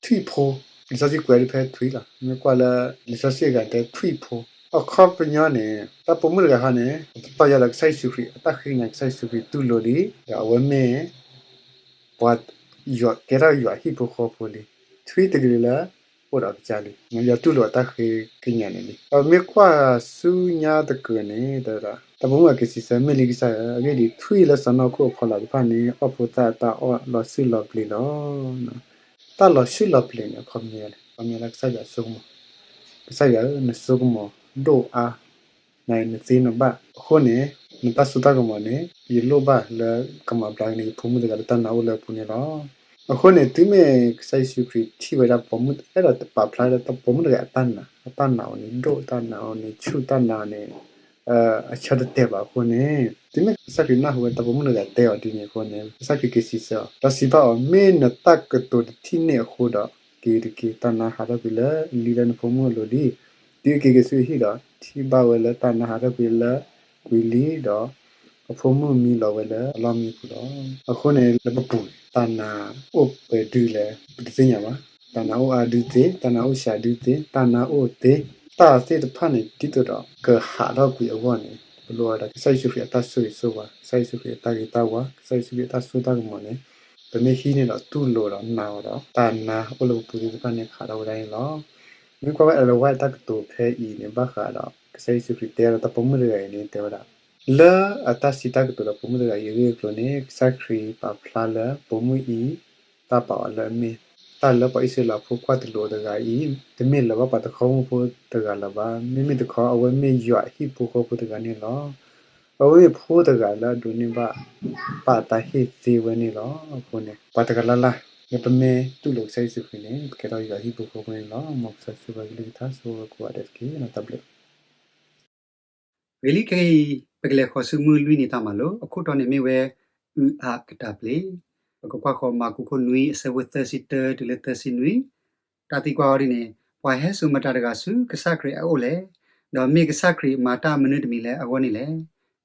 ထွံၣ်ဖိ, လံာ်စီဆှံကွဲးဒၣ်ဖဲထွံၣ်လီၤ. မ့ၢ်ကွၢ်လၢ လံာ်စီဆှံအဂၤတဲထွံၣ်ဖိ. အခီပညီန့ၣ် တၢ်ပိာ်မုၣ်တဂၤဟီန့ၣ် တတီၤယၤဒီးကစၢ်ယ့ၣ်ၡူးခရံာ် အတၢ်ဃ့ကညးကစၢ်ယ့ၣ်ၡူးခရံာ်တူၢ်လိာ်လံ, ဒီးအဝဲမ့ၢ် ပှၤယွၤကဲထီၣ်ယွၤအဟံၣ်ဖိဃီဖိလံ, ထွံၣ်တကလုာ်လၢ အိၣ်ဒီးအကစၢ်လံ, ယွၤတူၢ်လိာ်အတၢ်ဃ့ကညးန့ၣ်လံ. ဒီးမ့ၢ်ကွၢ်ဆူညါသကုၤန့ၣ် တဲဝဲဒၣ်, တၢ်ပိာ်မုၣ်အက့ၤစံးဆၢ မ့ၢ်လံကစၢ်ဧၢ, အဂ့ၢ်ဒ်အံၤ, ထွံၣ်လၢစီၢ်နီၤခိၣ်အဖီလာ်တဖၣ်န့ၣ် အီၣ်ဖိသၣ်အတၢ်အီၣ်လီၤဆံးလီၤပျံၤလီၤ. တၢ်လီၤဆံးလီၤပျံၤန့ၣ် အခီပညီလဲၣ်, အခီပညီလၢကစၢ်ယွၤဆိကမိၣ်, ကစၢ်ယွၤဧၢ, နဆိကမိၣ်ဒိၣ်အါ နသ့နဘၣ်အဃိန့ၣ်, နတၢ်စိတၢ်ကမီၤန့ၣ် ယလိၣ်ဘၣ်လၢကမၤဘျါက့ၤယဖိမုၣ်တဂၤလၢတၢ်နာ်အိၣ်လၢအပူၤန့ၣ်လီၤ. အဃိန့ၣ် တုၤမ့ၢ်ကစၢ်ယ့ၣ်ၡူးခရံာ်ထံၣ်ဝဲဒၣ်ပိာ်မုၣ် အဲၣ်ဒိးပာ်ဖျါဒၣ်တၢ်ပိာ်မုၣ်တဂၤအတၢ်နာ်, အတၢ်နာ်အီၤန့ၣ်ဒိၣ်, တၢ်နာ်အီၤန့ၣ်ဆူၣ်, တၢ်နာ်အီၤန့ၣ် အဆၢတတဲာ်ဘၣ်အဃိန့ၣ်, တုၤမ့ၢ်ကစၢ်ခရံာ်နၢ်ဟူဝဲတၢ်ပိာ်မုၣ်တဂၤတဲအီၤဒ်န့ၣ်အဃိန့ၣ်, ကစၢ်ခရံာ်က့ၤစံးဆၢအီၤ, ဒီးစံးဘၣ်အီၤ, မ့ၢ်နတၢ်ကတိၤတထံၣ်န့ၣ်အဃိဒီး, က့ၤတက့ၢ်, တၢ်နါဟးထီၣ်ကွံာ်လၢလံလၢနဖိမုၣ်အလိၤလံ. တုၤအက့ၤက့ၤဆူအဟံၣ်ဒီး ထံၣ်ဘၣ်ဝဲလၢတၢ်နါဟးထီၣ်ကွံာ်လၢကွံာ်လံဒီး အဖိမုၣ်မံလီၤဝဲလၢအလီၢ်မံပူၤလီၤ. အဃိန့ၣ် လၢပပူၤန့ၣ် တၢ်နါအိၣ်ပှဲၤဒုလဲၣ် ပတသ့ၣ်ညါဘၣ်. တၢ်နါအိၣ်အါဒုသ့, တၢ်နါအိၣ်စှၤဒုသ့, တၢ်နါအိၣ်သ့, တၢ်သ့ၣ်တဖၣ်န့ၣ် ဒ်သိးဒီးကဟးထီၣ်ကွံာ်အဂီၢ်န့ၣ် ပလိၣ်ဝဲဒၣ် ကစၢ်ယ့ၣ်ၡူးခရံာ်အတၢ်ဆိၣ်ဂ့ၤဆိၣ်ဝါ, ကစၢ်ယ့ၣ်ၡူးခရံာ်အတၢ်ဂ့ၤတၢ်ဝါ, ကစၢ်ယ့ၣ်ၡူးခရံာ်အတၢ်စိတၢ်ကမီၤန့ၣ် ပမ့ၢ်ဟံးန့ၢ်ဒီးတူၢ်လိာ်ဒီးနာ်အီၤဒီး တၢ်နါအိၣ်လၢပပူၤသ့ၣ်တဖၣ်န့ၣ်ကဟးထီၣ်ဝဲဒၣ်န့ၣ်လီၤ. မ့ၢ်ကွၢ်ဝဲ Ellen White တၢ်ကတိၤဖဲအံၤန့ၣ် ဘၣ်ဃးဒီး ကစၢ်ယ့ၣ်ၡူးခရံာ်တဲဒီးတၢ်ပိာ်မုၣ်တဂၤအံၤန့ၣ် တဲဝဲဒၣ် လၢအတၢ်စံးတၢ်ကတိၤဒီးပိာ်မုၣ်တဂၤအံၤအဂ့ၢ်အကျိၤန့ၣ် ကစၢ်ခရံာ်ပာ်ဖျါလၢပိာ်မုၣ်အံၤ တၢ်ပာ်အီၤလၢအမ့ၢ်တၢ်လၢပှၤအံၣ်စရ့လးဖိကွၢ်တလိာ်အီၤတဂၤအံၤ တမ့ၢ်လၢၤဘၣ်ပှၤတခီဘီမုၢ်ဖိတဂၤလၢၤဘၣ်. မ့မ့ၢ်တခီ အဝဲမ့ၢ်ယွၤအဟံၣ်ဖိဃီဖိတဂၤန့ၣ်လီၤ. အဝဲမ့ၢ်ဖိတဂၤလၢအဒိးန့ၢ်ဘၣ်ဘၣ်တၢ်ဟ့ၣ်သ့ဝဲန့ၣ်လီၤ. အဃိန့ၣ် ပှၤတဂၤလၢ်လၢ် လၢပမ့ၢ်တူၢ်လိာ်ကစၢ်ယ့ၣ်ၡူးခရံာ်န့ၣ် ပကဲထီၣ်ယွၤအဟံၣ်ဖိဃီဖိန့ၣ်လီၤ. မ်ကစၢ်ယွၤဆိၣ်ဂ့ၤကလုၢ်ကထါ ဆိၣ်ဂ့ၤကိးဂၤဒဲးတက့ၢ်. တၢ်ဘျုး ဂ့ၤလံခဲအံၤ ပကလဲၤဃီၤဆူမုၢ်လွံၢ်နံၤတၢ်မၤလိ, အခိၣ်တီန့ၣ်မ့ၢ်ဝဲ အုၣ်အးကတၢ်ပျ့ၤ, ပကကွၢ်ဃီၤမၢ်ကူးခိၣ်နွံအဆၢဖိသၢဆံတၢတုၤလၢသၢဆံနွံ, တၢ်သံကွၢ်အီၤဒ်န့ၣ်, ပှၤဟဲစိာ်မတၤတဂၤဆူကစၢ်ခရံာ်အအိၣ်လဲၣ်, ဒီးမ့ၢ်ကစၢ်ခရံာ်မၤတၢ်မနုၤတမံၤလၢအဂီၢ်န့ၣ်လဲၣ်.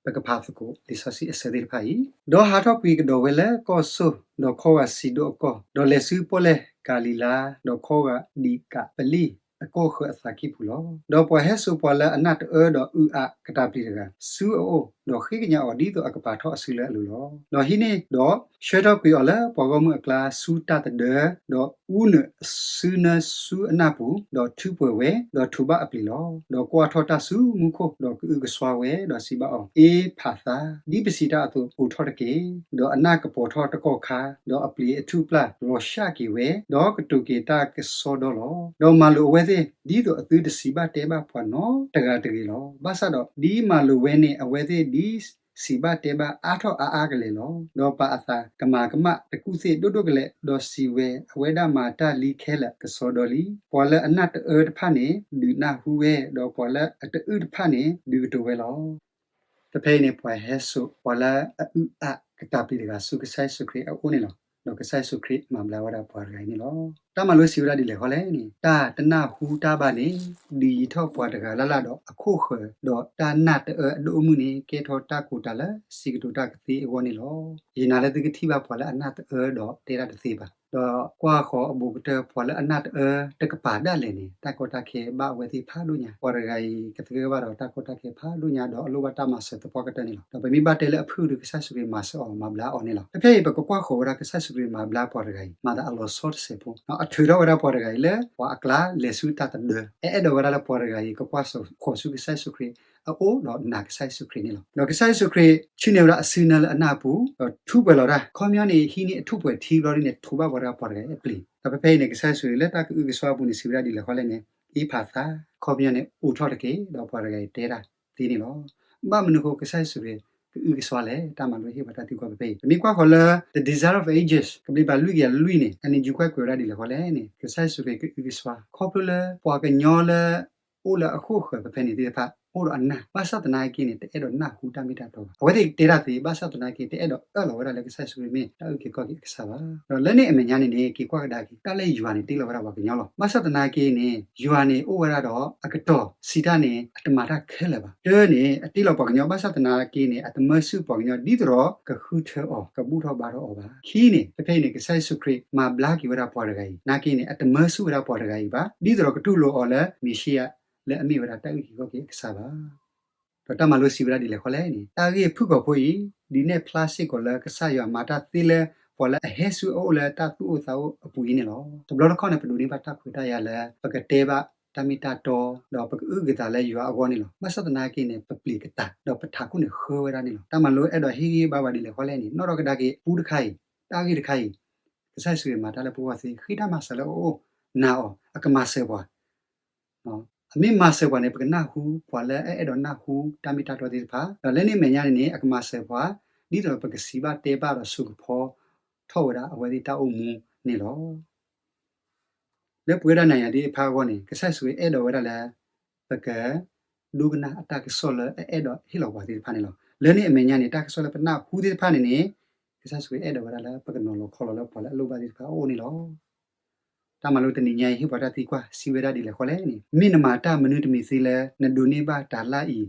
ပကဖးသကိးလံာ်စီဆှံအဆၢသ့ၣ်တဖၣ်အံၤ, ဒီးဟးထီၣ်ကွံာ်ကဒီးဝဲလၢကီၢ်စိၣ်, ဒီးခီဂာ်စံဒိၣ်အကီၢ်, ဒီးလဲၤဆူပီၣ်လဲၣ်ကၤလံၤလါ, ဒီးခီဂာ်ဒံးကးပလံၣ် အကီၢ်ဃၢၤအသးကံၢ်ပူၤလီၤ. ဒီးပှၤဟဲစိာ်ပှၤလၢအနၢ်တအၢဒီးအုၣ်အးကတၢ်ပျ့ၤတဂၤ ဆူအအိၣ်, ဒီးဃ့ကညးအီၤဒ်သိးအကပာ်ထီၣ်အစုလၢအလိၤလီၤ. ဒီးဟံးန့ၢ်ဒီးဆှၢထီၣ်ကွံာ်အီၤလၢပှၤဂီၢ်မုၢ်အကျါဆူတၢ်သဒၢ, ဒီးအူနုာ်စုနၢဆူအနၢ်ပူၤ, ဒီးထုးပှဲၤဝဲ, ဒီးထုးဘၣ်အပျ့ၤလီၤ. ဒီးကွၢ်ထီၣ်တၢ်ဆူမူခိၣ်, ဒီးကအုကစွါဝဲ, ဒီးစံးဘၣ်အီၤ, အ့ဖၤသါ, ဒ်ပစံးတၢ်အသိး အိးထီၣ်တက့ၢ်. ဒီးအနၢ်ကပီၤထီၣ်တကီၢ်ခါ, ဒီးအပျ့ၤအထူၣ်အပျၢ်လီၤဆှၣ်က့ၤဝဲ, ဒီးကတိၤက့ၤတၢ်ကစီဒီလီၤ. ဒီးမၤလိာ်အဝဲသ့ၣ် ဒ်သိးအသုတစံးဘၣ်တဲဘၣ်ပှၤနီတဂၤတဂ့ၤလီၤ. ဘၣ်ဆၣ်ဒီးဒ်မၤလိာ်ဝဲန့ၣ် အဝဲသ့ၣ်ဒ်စံးဘၣ်တဲဘၣ်အါထီၣ်အါအါကလဲာ်လီၤ. ဒီးပာ်အသးကမၤကမၣ်တကူၣ်သ့ၣ်ဒိၣ်ဒိၣ်ကလဲာ်, ဒီးစံးဝဲ, အဝဲဒၣ်မၤတၢ်လံခဲလၢာ်ကစီဒီလံ. ပှၤလၢအနၢ်တအၢတဖၣ်န့ၣ် ဒုးနၢ်ဟူဝဲ, ဒီးပှၤလၢအတအုၣ်တဖၣ်န့ၣ် ဒုးကတိၤဝဲလီၤ. ဖဲဖဲအံၤန့ၣ် ပှၤဟဲစိာ်ပှၤလၢအအုၣ်အးကတၢ်ပျ့ၤတဂၤဆူကစၢ်ယ့ၣ်ၡူးခရံာ်အအိၣ်န့ၣ်လီၤ. ဒီးကစၢ်ယ့ၣ်ၡူးခရံာ်မၤဘျါဝဲဒၣ်ပှၤတဂၤအံၤန့ၣ်လီၤ. တၢ်မၤလိစံးဝဲဒၣ်ဒ်လဲၣ်ဃီလဲၣ်န့ၣ်, တၢ်တနၢ်ဟူတၢ်ဘၣ်န့ၣ် ဒုးယံၤထီၣ်ပှၤတဂၤလၢ်လၢ်ဒီးအခိၣ်ဃၢၤ, ဒီးတၢ်နၢ်တအၢအဒိၣ်အမုၢ်န့ၣ် ကဲထီၣ်တၢ်ကိၢ်တၢ်လၢစံးကတိၤတၢ်ကသ့အဂီၢ်န့ၣ်လီၤ. ယနာ်လၢသုကထံၣ်ဘၣ်ပှၤလၢအနၢ်တအၢဒီးတဲတၢ်တသ့ဘၣ်. ဒီးကွၢ်ဃီၤအဘူးကတၢၢ် ပှၤလၢအနၢ်တအၢတကပၤဒၣ်လဲာ်န့ၣ် တၢ်ကီတၢ်ခဲဘၣ်အဝဲသ့ၣ်ဖးဒိၣ်ညါ. ပှၤတဂၤအံၤ ကသဂၢၢ်ဘၣ်ဒီးတၢ်ကီတၢ်ခဲဖးဒိၣ်ညါ ဒီးအလိၣ်ဘၣ်တၢ်မၤစၢၤသပှၢ်ကတၢၢ်န့ၣ်လီၤ. ဒီးပမ့ၢ်ဘၣ်တဲလၢအဖုၣ်ဒုး ကစၢ်ယ့ၣ်ၡူးခရံာ်မၤစၢၤအီၤမၤဘျါအီၤန့ၣ်လီၤ. ဖဲဖဲအံၤ ပကကွၢ်ဃီၤဝဲဒၣ် ကစၢ်ယ့ၣ်ၡူးခရံာ်မၤဘျါပှၤတဂၤအံၤ မၤသးအလီၤဆီတစဲးဖိ, အထုးထီၣ်ဝဲဒၣ်ပှၤတဂၤအံၤလၢပှၤအကျါ လဲၤဆူတၢ်သဒၢ, အအဲၣ်ဒိးဝဲဒၣ်လၢပှၤတဂၤအံၤ ကကွၢ်ဃီၤဆူကစၢ်ယ့ၣ်ၡူးခရံာ်အအိၣ် ဒီးနာ်ကစၢ်ယ့ၣ်ၡူးခရံာ်န့ၣ်လီၤ. ဒီးကစၢ်ယ့ၣ်ၡူးခရံာ်ဆှၢန့ၢ်ဝဲဒၣ်အစုနၢလၢအနၢ်ပူၤ, ဒီးထုးပှဲၤလီၤတၢ်, ခီပညီန့ၣ် ဟံးန့ၢ်အထူၣ်ပှဲၤထံဘျီဒ်န့ၣ် ထုးဘၣ်ဝဲဒၣ်ပှၤတဂၤအံၤအပျ့ၤ. ဒီးဖဲဖဲအံၤန့ၣ် ကစၢ်ယ့ၣ်ၡူးခရံာ်လၢတၢ်ကအုကစွါအပူၤန့ၣ် စံးဝဲဒၣ်ဒ်လဲၣ်ဃီလဲၣ်န့ၣ်, အ့ဖၤသါ, ခီပညီန့ၣ် အိးထီၣ်တက့ၢ်. ဒီးပှၤတဂၤအံၤတဲတၢ်သ့န့ၣ်လီၤ. ဘၣ်မနုၤအဃိ ကစၢ်ယ့ၣ်ၡူးခရံာ်ကအုကစွါလဲၣ်. တၢ်မၤလိဟ့ၣ်ပှၤတၢ်သံကွၢ်ဖဲဖဲအံၤ, ပမ့ၢ်ကွၢ်ဃီၤလၢ The Desire of Ages ကဘျံးပၤလွံၢ်ကယၤလွံၢ်န့ၣ် အန့ၣ်ယုၤကွဲးကွဲးဝဲဒၣ်ဒ်လဲၣ်ဃီလဲၣ်န့ၣ်, ကစၢ်ယ့ၣ်ၡူးခရံာ်ကအုကစွါ ခီဖျိလၢပှၤကညီလၢ အိၣ်လၢအခိၣ်ဃၢၤဖဲဖဲန့ၣ်သ့ၣ်တဖၣ် အိၣ်ဒီးအနၢ်, ဘၣ်ဆၣ်သနာ်က့န့ၣ် တအဲၣ်ဒိးနၢ်ဟူတၢ်မ့ၢ်တၢ်တီဘၣ်. အဝဲသ့ၣ်တဲတၢ်သ့ ဘၣ်ဆၣ်သနာ်က့ တအဲၣ်ဒိးအၢၣ်လီၤဝဲဒၣ်လၢကစၢ်ယ့ၣ်ၡူးခရံာ်မ့ၢ်တၢ်အုၣ်က့ၤခီၣ်က့ၤအကစၢ်ဘၣ်. ဒီးလၢန့ၣ်အမဲာ်ညါန့ၣ်န့ၣ် က့ၤကွၢ်ကဒါက့ၤ တၢ်လၢယွၤန့ၣ် တ့လီၤဝဲဒၣ်ပှၤကညီလီၤ. ဘၣ်ဆၣ်သနာ်က့န့ၣ် ယွၤန့ၣ်အိၣ်ဝဲဒၣ်ဒီးအကတီၢ်စံးတၢ်န့ၣ် အတမၤတၢ်ခဲလၢာ်ဘၣ်. တၢန့ၣ် အတ့လီၤပှၤကညီ ဘၣ်ဆၣ်သနာ်က့န့ၣ် အတမၢဆူၣ်ပှၤကညီ ဒ်သိးဒီးကဃုထၢအီၤ ကဘူၣ်ထီၣ်ဘါထီၣ်အီၤဘၣ်. ခံန့ၣ် ဖဲဖဲအံၤန့ၣ် ကစၢ်ယ့ၣ်ၡူးခရံာ်မၤဘျါက့ၤဝဲဒၣ်ပှၤတဂၤအံၤ နာ်က့န့ၣ် အတမၢဆူၣ်ဝဲဒၣ်ပှၤတဂၤအံၤဘၣ် ဒ်သိးဒီးကတူၢ်လိာ်အီၤလၢမ့ၤၡံအၤ လၢအမ့ၢ်ဝဲဒၣ်တၢ်အုၣ်က့ၤခီၣ်က့ၤအကစၢ်ဘၣ်. ဒီးတၢ်မၤလိစံးဝဲဒၣ်ဒ်လဲၣ်ဃီလဲၣ်န့ၣ်, တၢ်ဂ့ၢ်ဖုၣ်ကိာ်ဖိအံၤ ဒုးနဲၣ်ဖျါစ့ၢ်ကီးလၢကစၢ်ယွၤမၤတၢ်သ့လၢ ပှၤလၢအဟဲဆူအအိၣ်လၢတၢ်သူၣ်အိၣ်သးအိၣ်အပူၤအံၤန့ၣ်လီၤ. တဘျီတခီၣ်န့ၣ် ပဒိးန့ၢ်ဘၣ်တၢ်ခွဲးတၢ်ယာ်လၢ ပကတဲဘၣ်တၢ်မ့ၢ်တၢ်တီ ဒီးပကအုၣ်က့ၤသးလၢယွၤအဂီၢ်န့ၣ်လီၤ. ဘၣ်ဆၣ်သနာ်က့န့ၣ် ပပျံၤကတၢၢ် ဒီးပထးခိၣ်န့ၣ်ဃၢဝဲဒၣ်န့ၣ်လီၤ. တၢ်မၤလိအဲၣ်ဒိးဟ့ၣ်ဂံၢ်ဘါပှၤဒ်လဲၣ်ဃီလဲၣ်န့ၣ်, နီၢ်ထီၣ်ကဒါက့ၤ ပူတခါအံၤ, တၢ်ဂ့ၢ်တခါအံၤ, ကစၢ်ယ့ၣ်ၡူးခရံာ်မၤတၢ်လၢပဂီၢ်သ့, ဃ့တၢ်မၤစၢၤလၢအအိၣ်, နာ်အီၤ, အကမၤစၢၤပှၤ အမ့ၢ်မၤစၢၤပှၤန့ၣ် ပကနၢ်ဟူပှၤလၢအအဲၣ်ဒိးနၢ်ဟူတၢ်မ့ၢ်တၢ်တီသ့ၣ်တဖၣ်, ဒီးလၢန့ၣ်အမဲာ်ညါန့ၣ်န့ၣ် အကမၤစၢၤပှၤ ဒ်သိးဒီးပကစံးဘၣ်တဲဘၣ်ဒီးစိာ်ကဖီထီၣ်ဝဲဒၣ်အဝဲသ့ၣ်တၢ်အိၣ်မူန့ၣ်လီၤ. လၢပဝဲဒၣ်နၤယၤသ့ၣ်တဖၣ်အဂီၢ်န့ၣ် ကစၢ်ယ့ၣ်ၡူးခရံာ်အဲၣ်ဒိးဝဲဒၣ်လၢ ပကဒိကနၣ်အတၢ်ကစီၣ်လၢအအဲၣ်ဒိးဟ့ၣ်လီၤပှၤသ့ၣ်တဖၣ်န့ၣ်လီၤ. လၢန့ၣ်အမဲာ်ညါန့ၣ် တၢ်ကစီၣ်လၢပနၢ်ဟူသ့ၣ်တဖၣ်န့ၣ်န့ၣ် ကစၢ်ယ့ၣ်ၡူးခရံာ်အဲၣ်ဒိးဝဲဒၣ်လၢ ပကနီၤလီၤခီလီၤလၢပှၤလၢအလိၣ်ဘၣ်သ့ၣ်တဖၣ်အအိၣ်န့ၣ်လီၤ. တၢ်မၤလိတနံၤညါအံၤ ဟ့ၣ်ပှၤတၢ်သံကွၢ် စံးဝဲဒၣ်ဒ်လဲၣ်ဃီလဲၣ်န့ၣ်, မ့ၢ်နမၤတၢ်မနုၤတမံၤသ့လၢ နဒိးန့ၢ်ဘၣ်တၢ်လၢ်အံၤ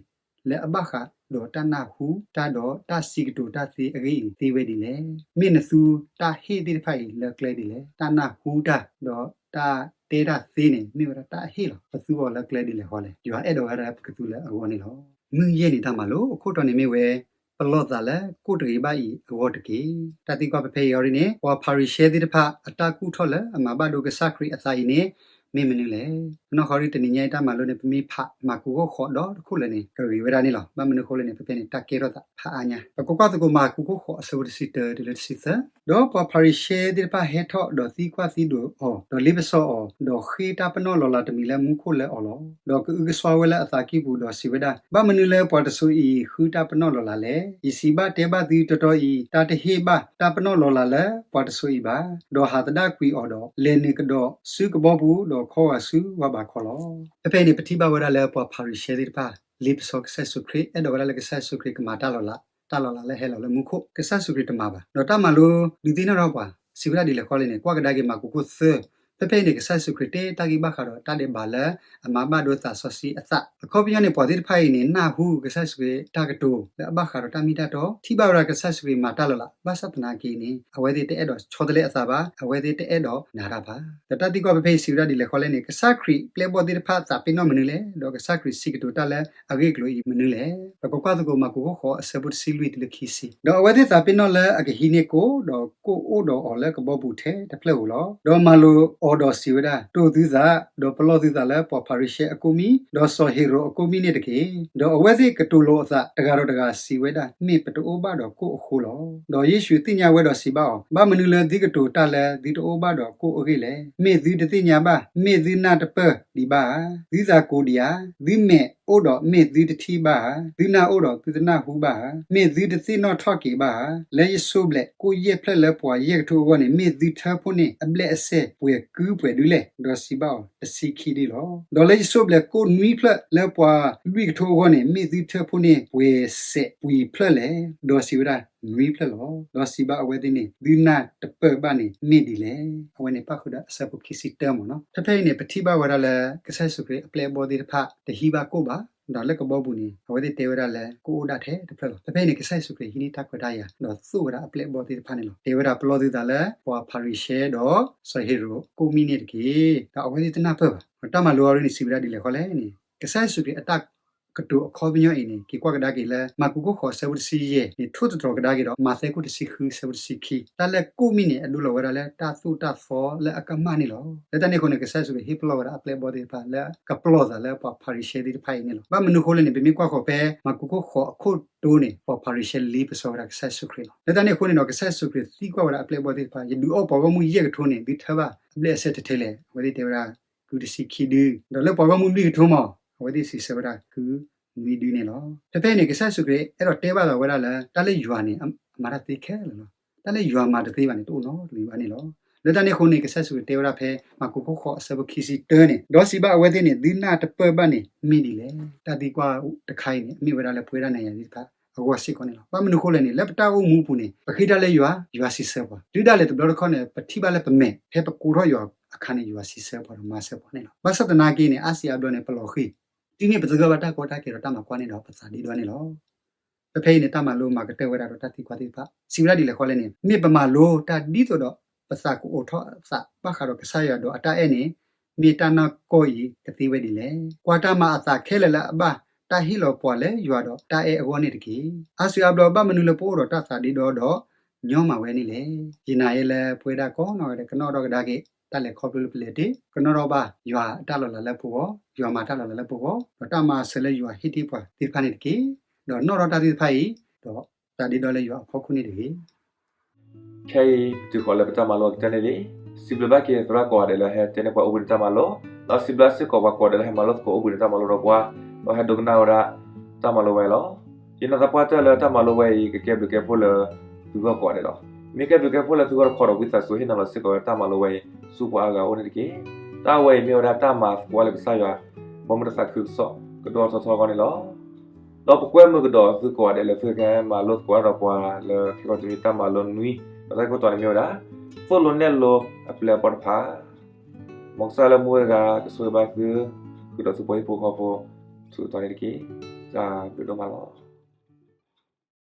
လၢအဘၣ်ဃးဒီးတၢ်နၢ်ဟူတၢ်ဒီးတၢ်စံးကတိၤတၢ်သ့အဂ့ၢ်အံၤသ့ဝဲဒ်လဲၣ်. မ့ၢ်နသူတၢ်ဟ့ၣ်သ့ၣ်တဖၣ်အံၤလၢကျဲဒ်လဲၣ်. တၢ်နၢ်ဟူတၢ်ဒီးတၢ်တဲတၢ်သ့န့ၣ် မ့ၢ်ဝဲဒၣ်တၢ်အဟ့ၣ်လီၤ. ပသူအီၤလၢကျဲဒ်လဲၣ်ဃီလဲၣ်. ယွၤအဲၣ်ဒိးဝဲဒၣ်ပကသူလၢအဂီၢ်န့ၣ်လီၤ. မုၢ်ယဲၢ်နံၤတၢ်မၤလိ အခိၣ်တီန့ၣ်မ့ၢ်ဝဲ ပလီၢ်သးလၢကိၣ်တဂ့ၤဘၣ်အံၤအဂီၢ်တက့ၢ်. တၢ်သံကွၢ်ဖဲဖဲအံၤအီၤဒ်န့ၣ် ပှၤဖၤရံၤၡဲသ့ၣ်တဖၣ်အတၢ်ကူၣ်ထီၣ်လၢအမၤဘၣ်ဒိကစၢ်ခရံာ်အသးအံၤန့ၣ် မ့ၢ်မနုၤလဲၣ်. အနီၢ်ဃီဒ်တနံၤညါအံၤတၢ်မၤလိန့ၣ် ပမ့ၢ်ဖးမၢ်ကူးခိၣ်ဃိးဒီတခိၣ်လၢာ်န့ၣ် ကဂ့ၤဝဲဒၣ်န့ၣ်လီၤ. ဘၣ်မနုၤအဃိလဲၣ်န့ၣ် ဖဲဖဲန့ၣ် တၢ်ကဲထီၣ်သးဖးအါညါ. ပကကွၢ်သကိးမၢ်ကူးခိၣ်ဃိးအဆၢဖိတဆံတၢတုၤလၢတဆံသၢ, ဒီးပှၤဖၤရံၤၡဲသ့ၣ်တဖၣ်ဟဲထီၣ်ဒီးသံကွၢ်သံဒိးအီၤ, ဒီးလ့ပစီအီၤ, ဒီးဃ့တၢ်ပနီၣ်လီၤလးတမံၤလၢမူခိၣ်လၢအီၤလီၤ. ဒီးကအုကစွါဝဲလၢအသးကံၢ်ပူၤဒီးစံးဝဲဒၣ်, ဘၣ်မနုၤလၢပှၤတစိၤအံၤဃုတၢ်ပနီၣ်လီၤလးလဲၣ်. ယစံးဘၣ်တဲဘၣ်သုတီတီအံၤ, တၢ်တဟ့ၣ်ဘၣ်တၢ်ပနီၣ်လီၤလးလၢပှၤတစိၤအံၤဘၣ်. ဒီးဟးသဒၣ်ကွံာ်အီၤဒီး လဲၤနုာ်ကဒီးဆူကဘီပူၤ, ဒီးခီဂာ်ဆူဝၣ်ဘးခီလီၤ. ဖဲဖဲအံၤန့ၣ် ပထံၣ်ဘၣ်ဝဲဒၣ်လၢပှၤဖၤရံၤၡဲသ့ၣ်တဖၣ် လ့ပစီကစၢ်ယ့ၣ်ၡူးခရံာ်, အဲၣ်ဒိးဝဲဒၣ်လၢကစၢ်ယ့ၣ်ၡူးခရံာ်ကမၤတၢ်လီၤလး, တၢ်လီၤလးလၢဟဲလီၤလၢမူခိၣ်, ကစၢ်ယ့ၣ်ၡူးခရံာ်တမၤဘၣ်. ဒီးတၢ်မၤလိဒုးသ့ၣ်နီၣ်ထီၣ်ပှၤ, စံးဝဲဒၣ်ဒ်လဲၣ်ဃီလဲၣ်န့ၣ် ကွၢ်ကဒါက့ၤမၢ်ကူးခိၣ်သၢ, ဖဲဖဲအံၤန့ၣ် ကစၢ်ယ့ၣ်ၡူးခရံာ်တဲတၢ်ဂ့ၢ်ဘၣ်ဃးဒီးတၢ်ဒဲးဘးလၢအမၤဘၣ်ဒိသးစီဆှံအသး. အခီပညီန့ၣ် ပှၤသ့ၣ်တဖၣ်အံၤန့ၣ် နၢ်ဟူကစၢ်ယ့ၣ်ၡူးခရံာ်တၢ်ကတိၤလၢအဘၣ်ဃးဒီးတၢ်မ့ၢ်တၢ်တီ, ထံၣ်ဘၣ်ဝဲဒၣ်ကစၢ်ယ့ၣ်ၡူးခရံာ်မၤတၢ်လီၤလး, ဘၣ်ဆၣ်သနာ်က့န့ၣ် အဝဲသ့ၣ်တအဲၣ်ဒိးဆီတလဲအသးဘၣ်, အဝဲသ့ၣ်တအဲၣ်ဒိးနာ်တၢ်ဘၣ်. ဒီးတၢ်သံကွၢ်ဖဲဖဲအံၤစံးဝဲဒၣ်ဒ်လဲၣ်ဃီလဲၣ်န့ၣ် ကစၢ်ခရံာ်ပျဲၢ်ဘီၣ်သ့ၣ်တဖၣ်သးပ့ၤနီၣ်မနုၤလဲၣ်, ဒီးကစၢ်ခရံာ်စံးကတိၤတၢ်လၢအဂ့ၢ်အကျိၤအံၤမနုၤလဲၣ်. ပကကွၢ်သကိးမၢ်ကူးခိၣ်ဃိးအဆၢဖိတဆံလွံၢ်တုၤလၢခံဆံ, ဒီးအဝဲသ့ၣ်သးပ့ၤနီၣ်လၢအကဟံးန့ၢ်ကိၣ်, ဒီးကိၣ်အိၣ်ဒီးအီၤလၢကဘီပူၤထဲတဖျၢၣ်ဧိၤလီၤ. ဒီးမၤလိာ်အီၤဒီးစံးဝဲဒၣ်, တိၢ်သုသး, ဒီးပလီၢ်သုသးလၢပှၤဖၤရံၤၡဲအကိၣ်မံၣ်, ဒီးစီၤဟ့ၤရိာ်အကိၣ်မံၣ်န့ၣ်တက့ၢ်. ဒီးအဝဲသ့ၣ်ကတိၤလိာ်အသးတဂၤဒီးတဂၤစံးဝဲဒၣ်, မ့ၢ်ပတအိၣ်ဘၣ်ဒီးကိၣ်အဃိလီၤ. ဒီးယ့ၣ်ၡူးသ့ၣ်ညါဝဲဒီးစံးဘၣ်အီၤ, ဘၣ်မနုၤလၢသုကတိၤတၢ်လၢသုတအိၣ်ဘၣ်ဒီးကိၣ်အဂ့ၢ်လဲၣ်. မ့ၢ်သုတသ့ၣ်ညါဘၣ်, မ့ၢ်သုနၢ်တပၢၢ်ဒံးဘၣ်ဧါ. သုသးကိၤဒံးဧါ. သုမဲာ်အိၣ်ဒီးမ့ၢ်သုတထံၣ်ဘၣ်ဧါ. သုနၢ်အိၣ်ဒီးသုတနၢ်ဟူဘၣ်ဧါ. မ့ၢ်သုတသ့ၣ်နီၣ်ထီၣ်က့ၤဘၣ်ဧါ. လၢယဆိဘျဲၣ်ကိၣ်ယဲၢ်ဖျၢၣ်လၢပှၤယဲၢ်ကထိအဂီၢ်န့ၣ် မ့ၢ်သုထၢဖှိၣ်န့ၢ်အဘျဲၣ်အစဲၢ်ပှဲၤကုပှဲၤဒုလဲၣ်. ဒီးစံးဘၣ်အီၤ, တဆံခံဒုလီၤ. ဒီးလၢယဆိဘျဲၣ်ကိၣ်နွံဖျၢၣ်လၢပှၤလွံၢ်ကထိအဂီၢ်န့ၣ် မ့ၢ်သုထၢဖှိၣ်န့ၢ်ပှဲၤစဲးပှဲၤဖျၢၣ်လဲၣ်. ဒီးစံးဝဲဒၣ်, နွံဖျၢၣ်လီၤ. ဒီးစံးဘၣ်အဝဲသ့ၣ်န့ၣ်, သုနၢ်တပၢၢ်ဘၣ်န့ၣ်မ့ၢ်ဒ်လဲၣ်. အဝဲန့ၣ်ပၣ်ဃုာ်ဒီးအဆၢဖိခံဆံတၢမ့ၢ်နီၤ. ဖဲဖဲအံၤန့ၣ် ပထံၣ်ဘၣ်ဝဲဒၣ်လၢ ကစၢ်ယ့ၣ်ၡူးခရံာ်အပျဲၢ်အဘီၣ်သ့ၣ်တဖၣ် တဟံးဘၣ်ကိၣ်ဘၣ်, ဒီးလၢကဘီပူၤန့ၣ် အဝဲသ့ၣ်တဲဝဲဒၣ်လၢ ကိၣ်အိၣ်ဒၣ်ထဲတဖျၢၣ်လီၤ. ဖဲဖဲအံၤန့ၣ် ကစၢ်ယ့ၣ်ၡူးခရံာ်ဟံးန့ၢ်တၢ်ခွဲးတၢ်ယာ် ဒီးသိၣ်ဝဲဒၣ်အပျဲၢ်အဘီၣ်သ့ၣ်တဖၣ်န့ၣ်လီၤ. တဲဝဲဒၣ်ပလီၢ်သုသးလၢ ပှၤဖၤရံၤၡဲဒီးစီၤဟ့ၤရိာ်ကိၣ်မံၣ်န့ၣ်တက့ၢ်. ဒီးအဝဲသ့ၣ်တနၢ်ပၢၢ်ဘၣ်. တၢ်မၤလိအီၤဒ်န့ၣ် စံးဝဲဒၣ်ဒ်လဲၣ်ဃီလဲၣ်န့ၣ် ကစၢ်ယ့ၣ်ၡူးခရံာ်အတၢ်ကတိၤအခီပညီအံၤန့ၣ် က့ၤကွၢ်ကဒါက့ၤလၢ မၢ်ကူးခိၣ်ဃိးအဆၢဖိတဆံယဲၢ်န့ၣ် ထိၣ်သတြီၤကဒါက့ၤဒီး မးသဲခိၣ်တဆံဃုအဆၢဖိတဆံခံ, တၢ်လၢကိၣ်မံၣ်န့ၣ် အဒိလီၤဝဲဒၣ်လၢတၢ်သိၣ်တၢ်သီလၢအကမၣ်န့ၣ်လီၤ. လၢတၢ်န့ၣ်အဃိန့ၣ် ကစၢ်ယ့ၣ်ၡူးခရံာ်ဟ့ၣ်ပလီၢ်ဝဲဒၣ်အပျဲၢ်အဘီၣ်သ့ၣ်တဖၣ်လၢကပျီၢ်သးလၢပှၤဖၤရံၤၡဲသ့ၣ်တဖၣ်အံၤန့ၣ်လီၤ. ဘၣ်မနုၤအဃိလဲၣ်န့ၣ် ပမ့ၢ်ကွၢ်ဃီၤဖဲ မၢ်ကူးခိၣ်ဃိးအခိၣ်တီန့ၣ် ပှၤဖၤရံၤၡဲလ့ပစီဝဲဒၣ်ကစၢ်ယ့ၣ်ၡူးခရံာ်လီၤ. လၢတၢ်န့ၣ်အဃိန့ၣ်ဒီး ကစၢ်ယ့ၣ်ၡူးခရံာ်သံကွၢ်ဝဲဒၣ်အပျဲၢ်အဘီၣ်သ့ၣ်တဖၣ်, ယဒုးအီၣ်ပှၤဂီၢ်မုၢ်ယဲၢ်ကထိန့ၣ် သုထၢဘၣ်အဘျဲၣ်အစဲၢ်ထဲထဲလဲၣ်. အဝဲသ့ၣ်တဲဝဲဒၣ် ကုတဆံခံဒု, ဒီးလၢပှၤဂီၢ်မုၢ်လွံၢ်ကထိမး အဝဲသ့ၣ်စံးဆၢဝဲဒၣ်ကုနွံဒုန့ၣ်လီၤ. ဖဲဖဲအံၤန့ၣ် ကစၢ်ယ့ၣ်ၡူးခရံာ်အဲၣ်ဒိးတဲဘၣ်သးဝဲဒၣ်လၢ တၢ်လၢယွၤန့ၣ် အမၤတၢ်သ့ခဲလၢာ်လီၤ. တၢ်လၢယွၤမၤတသ့ဘၣ်န့ၣ် တအိၣ်နီတမံၤဘၣ်န့ၣ်လီၤ. လၢတၢ်န့ၣ်အဃိန့ၣ် ကစၢ်ယ့ၣ်ၡူးခရံာ်တဲဝဲဒၣ်ဖဲ မၢ်ကူးခိၣ်ဃိးအဆၢဖိခံဆံတၢန့ၣ် ဒီးစံးဘၣ်အဝဲသ့ၣ်န့ၣ် သုနၢ်တပၢၢ်ဘၣ်န့ၣ်မ့ၢ်ဒ်လဲၣ်. တၢ်သံကွၢ်တခါအံၤန့ၣ် အမ့ၢ်ဝဲဒၣ်လၢပဝဲဒၣ်နၤယၤသ့ၣ်တဖၣ်အဂီၢ်စ့ၢ်ကီးန့ၣ်လီၤ. ဘၣ်မနုၤအဃိလဲၣ်န့ၣ် လၢပတၢ်အိၣ်မူအပူၤန့ၣ် ပဃ့တၢ်လၢယွၤ, ယွၤစံးဆၢပှၤ, တုၤဒၣ်လဲာ်တဘျီတခီၣ်န့ၣ် ပထံၣ်ဘၣ်လၢပမဲာ် ဖဲပကိးထီၣ်ယွၤအခါန့ၣ် ယွၤစံးဆၢပှၤဒီးမၤဆၢပှၤန့ၣ်လီၤ. ဘၣ်ဆၣ်သနာ်က့န့ၣ် အါစံးအါဘျီန့ၣ် ပလီၤဃံၤ တုၤမ့ၢ်ပသဂၢၢ်ဘၣ်တၢ်ကီတၢ်ခဲဒီးတၢ်မၤကွၢ်န့ၣ်ဒီးပသးဒ့ဒီန့ၣ်လီၤ. ဖဲဖဲအံၤန့ၣ် တၢ်မၤလိမၤကတၢၢ်ဝဲဒၣ်ဒီးတၢ်သံကွၢ်သ့ၣ်တဖၣ် စံးဝဲဒၣ်ဒ်လဲၣ်ဃီလဲၣ်န့ၣ် မ့ၢ်ပမၤလိတၢ်ဒ်သိးဒီး ပသးကအိးထီၣ်အသးဘၣ်ဃးဒီးကစၢ်ယွၤဒီးအတၢ်အဲၣ်န့ၣ် မ့ၢ်တၢ်နီၢ်ကီၢ်အံၤကသ့ဝဲဒ်လဲၣ်. ကွၢ်တၢ်မၤအသးခဲလၢာ်လၢအဘၣ်တၢ်ဟ့ၣ်လီၤပှၤလၢယွၤဒီးတၢ်အဲၣ်အဂီၢ်န့ၣ်တက့ၢ်. အါစုအါဘျီဘၣ်မနုၤလၢပအိၣ်ဒီးတၢ်သးဒ့ဒီဒီး ညီမၤဝဲန့ၣ်လဲၣ်. ယနာ်ယဲလၢပဝဲဒၣ်ကိးနီၢ်ဂၤဒဲး ကနီၣ်ထီၣ်ကဒါက့ၤ တၢ်လဲၤခီဖျိလၢပလဲၤတ့ၢ် ကနီၣ်ထီၣ်ဘၣ်ယွၤအတၢ်လီၤလးလၢပဂီၢ်, ယွၤမၤတၢ်လီၤလးလၢပဂီၢ် ဒီးတၢ်မၤစၢၤလၢယွၤဟ့ၣ်တ့ၢ်ပှၤသ့ၣ်တဖၣ်န့ၣ်တက့ၢ်. ဒီးနီၣ်ထီၣ်တၢ်သ့ၣ်တဖၣ်အံၤ ဒီးသးဒ့ဒီလၢယွၤအဖီခိၣ်န့ၣ်တဂ့ၤ. ခဲအံၤ ပတုၤဃီၤလၢပတၢ်မၤလိအကတၢၢ်န့ၣ်လံ. စံးဘျုးဘၣ်က့ၤသရၣ်ကိးဂၤဒဲးလၢဟဲတဲန့ၢ်ပှၤအိၣ်ဘှံးနံၤတၢ်မၤလိ, ဒီးစံးဘျုးစ့ၢ်ကီးပှၤကိးဂၤဒဲးလၢဟဲမၤလိသကိးအိၣ်ဘှံးနံၤတၢ်မၤလိဒီးပှၤ, ဒီးဟဲဒိကနၣ်ဝဲဒၣ်တၢ်မၤလိဝဲအံၤလီၤ. ယနာ်သပှၢ်တၢၢ်လၢတၢ်မၤလိဝဲအံၤ ကကဲဘျုးကဲဖှိၣ်လၢသုဂီၢ်ကိးဂၤဒဲးလီၤ. မ့ၢ်ကဲဘျုးကဲဖှိၣ်လၢသုဂီၢ်တခီဒီး ဝံသးစူၤဟ့ၣ်နီၤလီၤစ့ၢ်ကီးဝဲတၢ်မၤလိဝဲအံၤ ဆူပှၤအါဂၤအအိၣ်န့ၣ်တက့ၢ်. တၢ်ဝဲအံၤမ့ၢ်ဝဲဒၣ်တၢ်မၤသကိးလၢကစၢ်ယွၤ ဘီမုၢ်တသးခုကစီၣ်ကဒိၣ်ထီၣ်ထီထီၣ်အဂီၢ်န့ၣ်လီၤ. ဒီးပကွဲမုာ်ကဒီးသုကိးဂၤဒဲးလၢသုကဟဲမၤလိသကိးတၢ်ဒီးပှၤလၢခံခီတနွံတၢ်မၤလိနွံ, ဒီးတၢ်ဂ့ၢ်ခိၣ်တီန့ၣ်မ့ၢ်ဝဲဒၣ် သိၣ်လိနဲၣ်လိအပျဲၢ်အဘီၣ်တဖၣ်, မ်ကစၢ်လၢမူဝဲတဂၤ ကဆိၣ်ဂ့ၤဘၣ်သု, ဃုာ်ဒီးသုပှၤဟံၣ်ဖိဃီဖိ ဆူအတီၤန့ၣ်တက့ၢ်. တၢ်ဘျုးဒိၣ်မးလီၤ.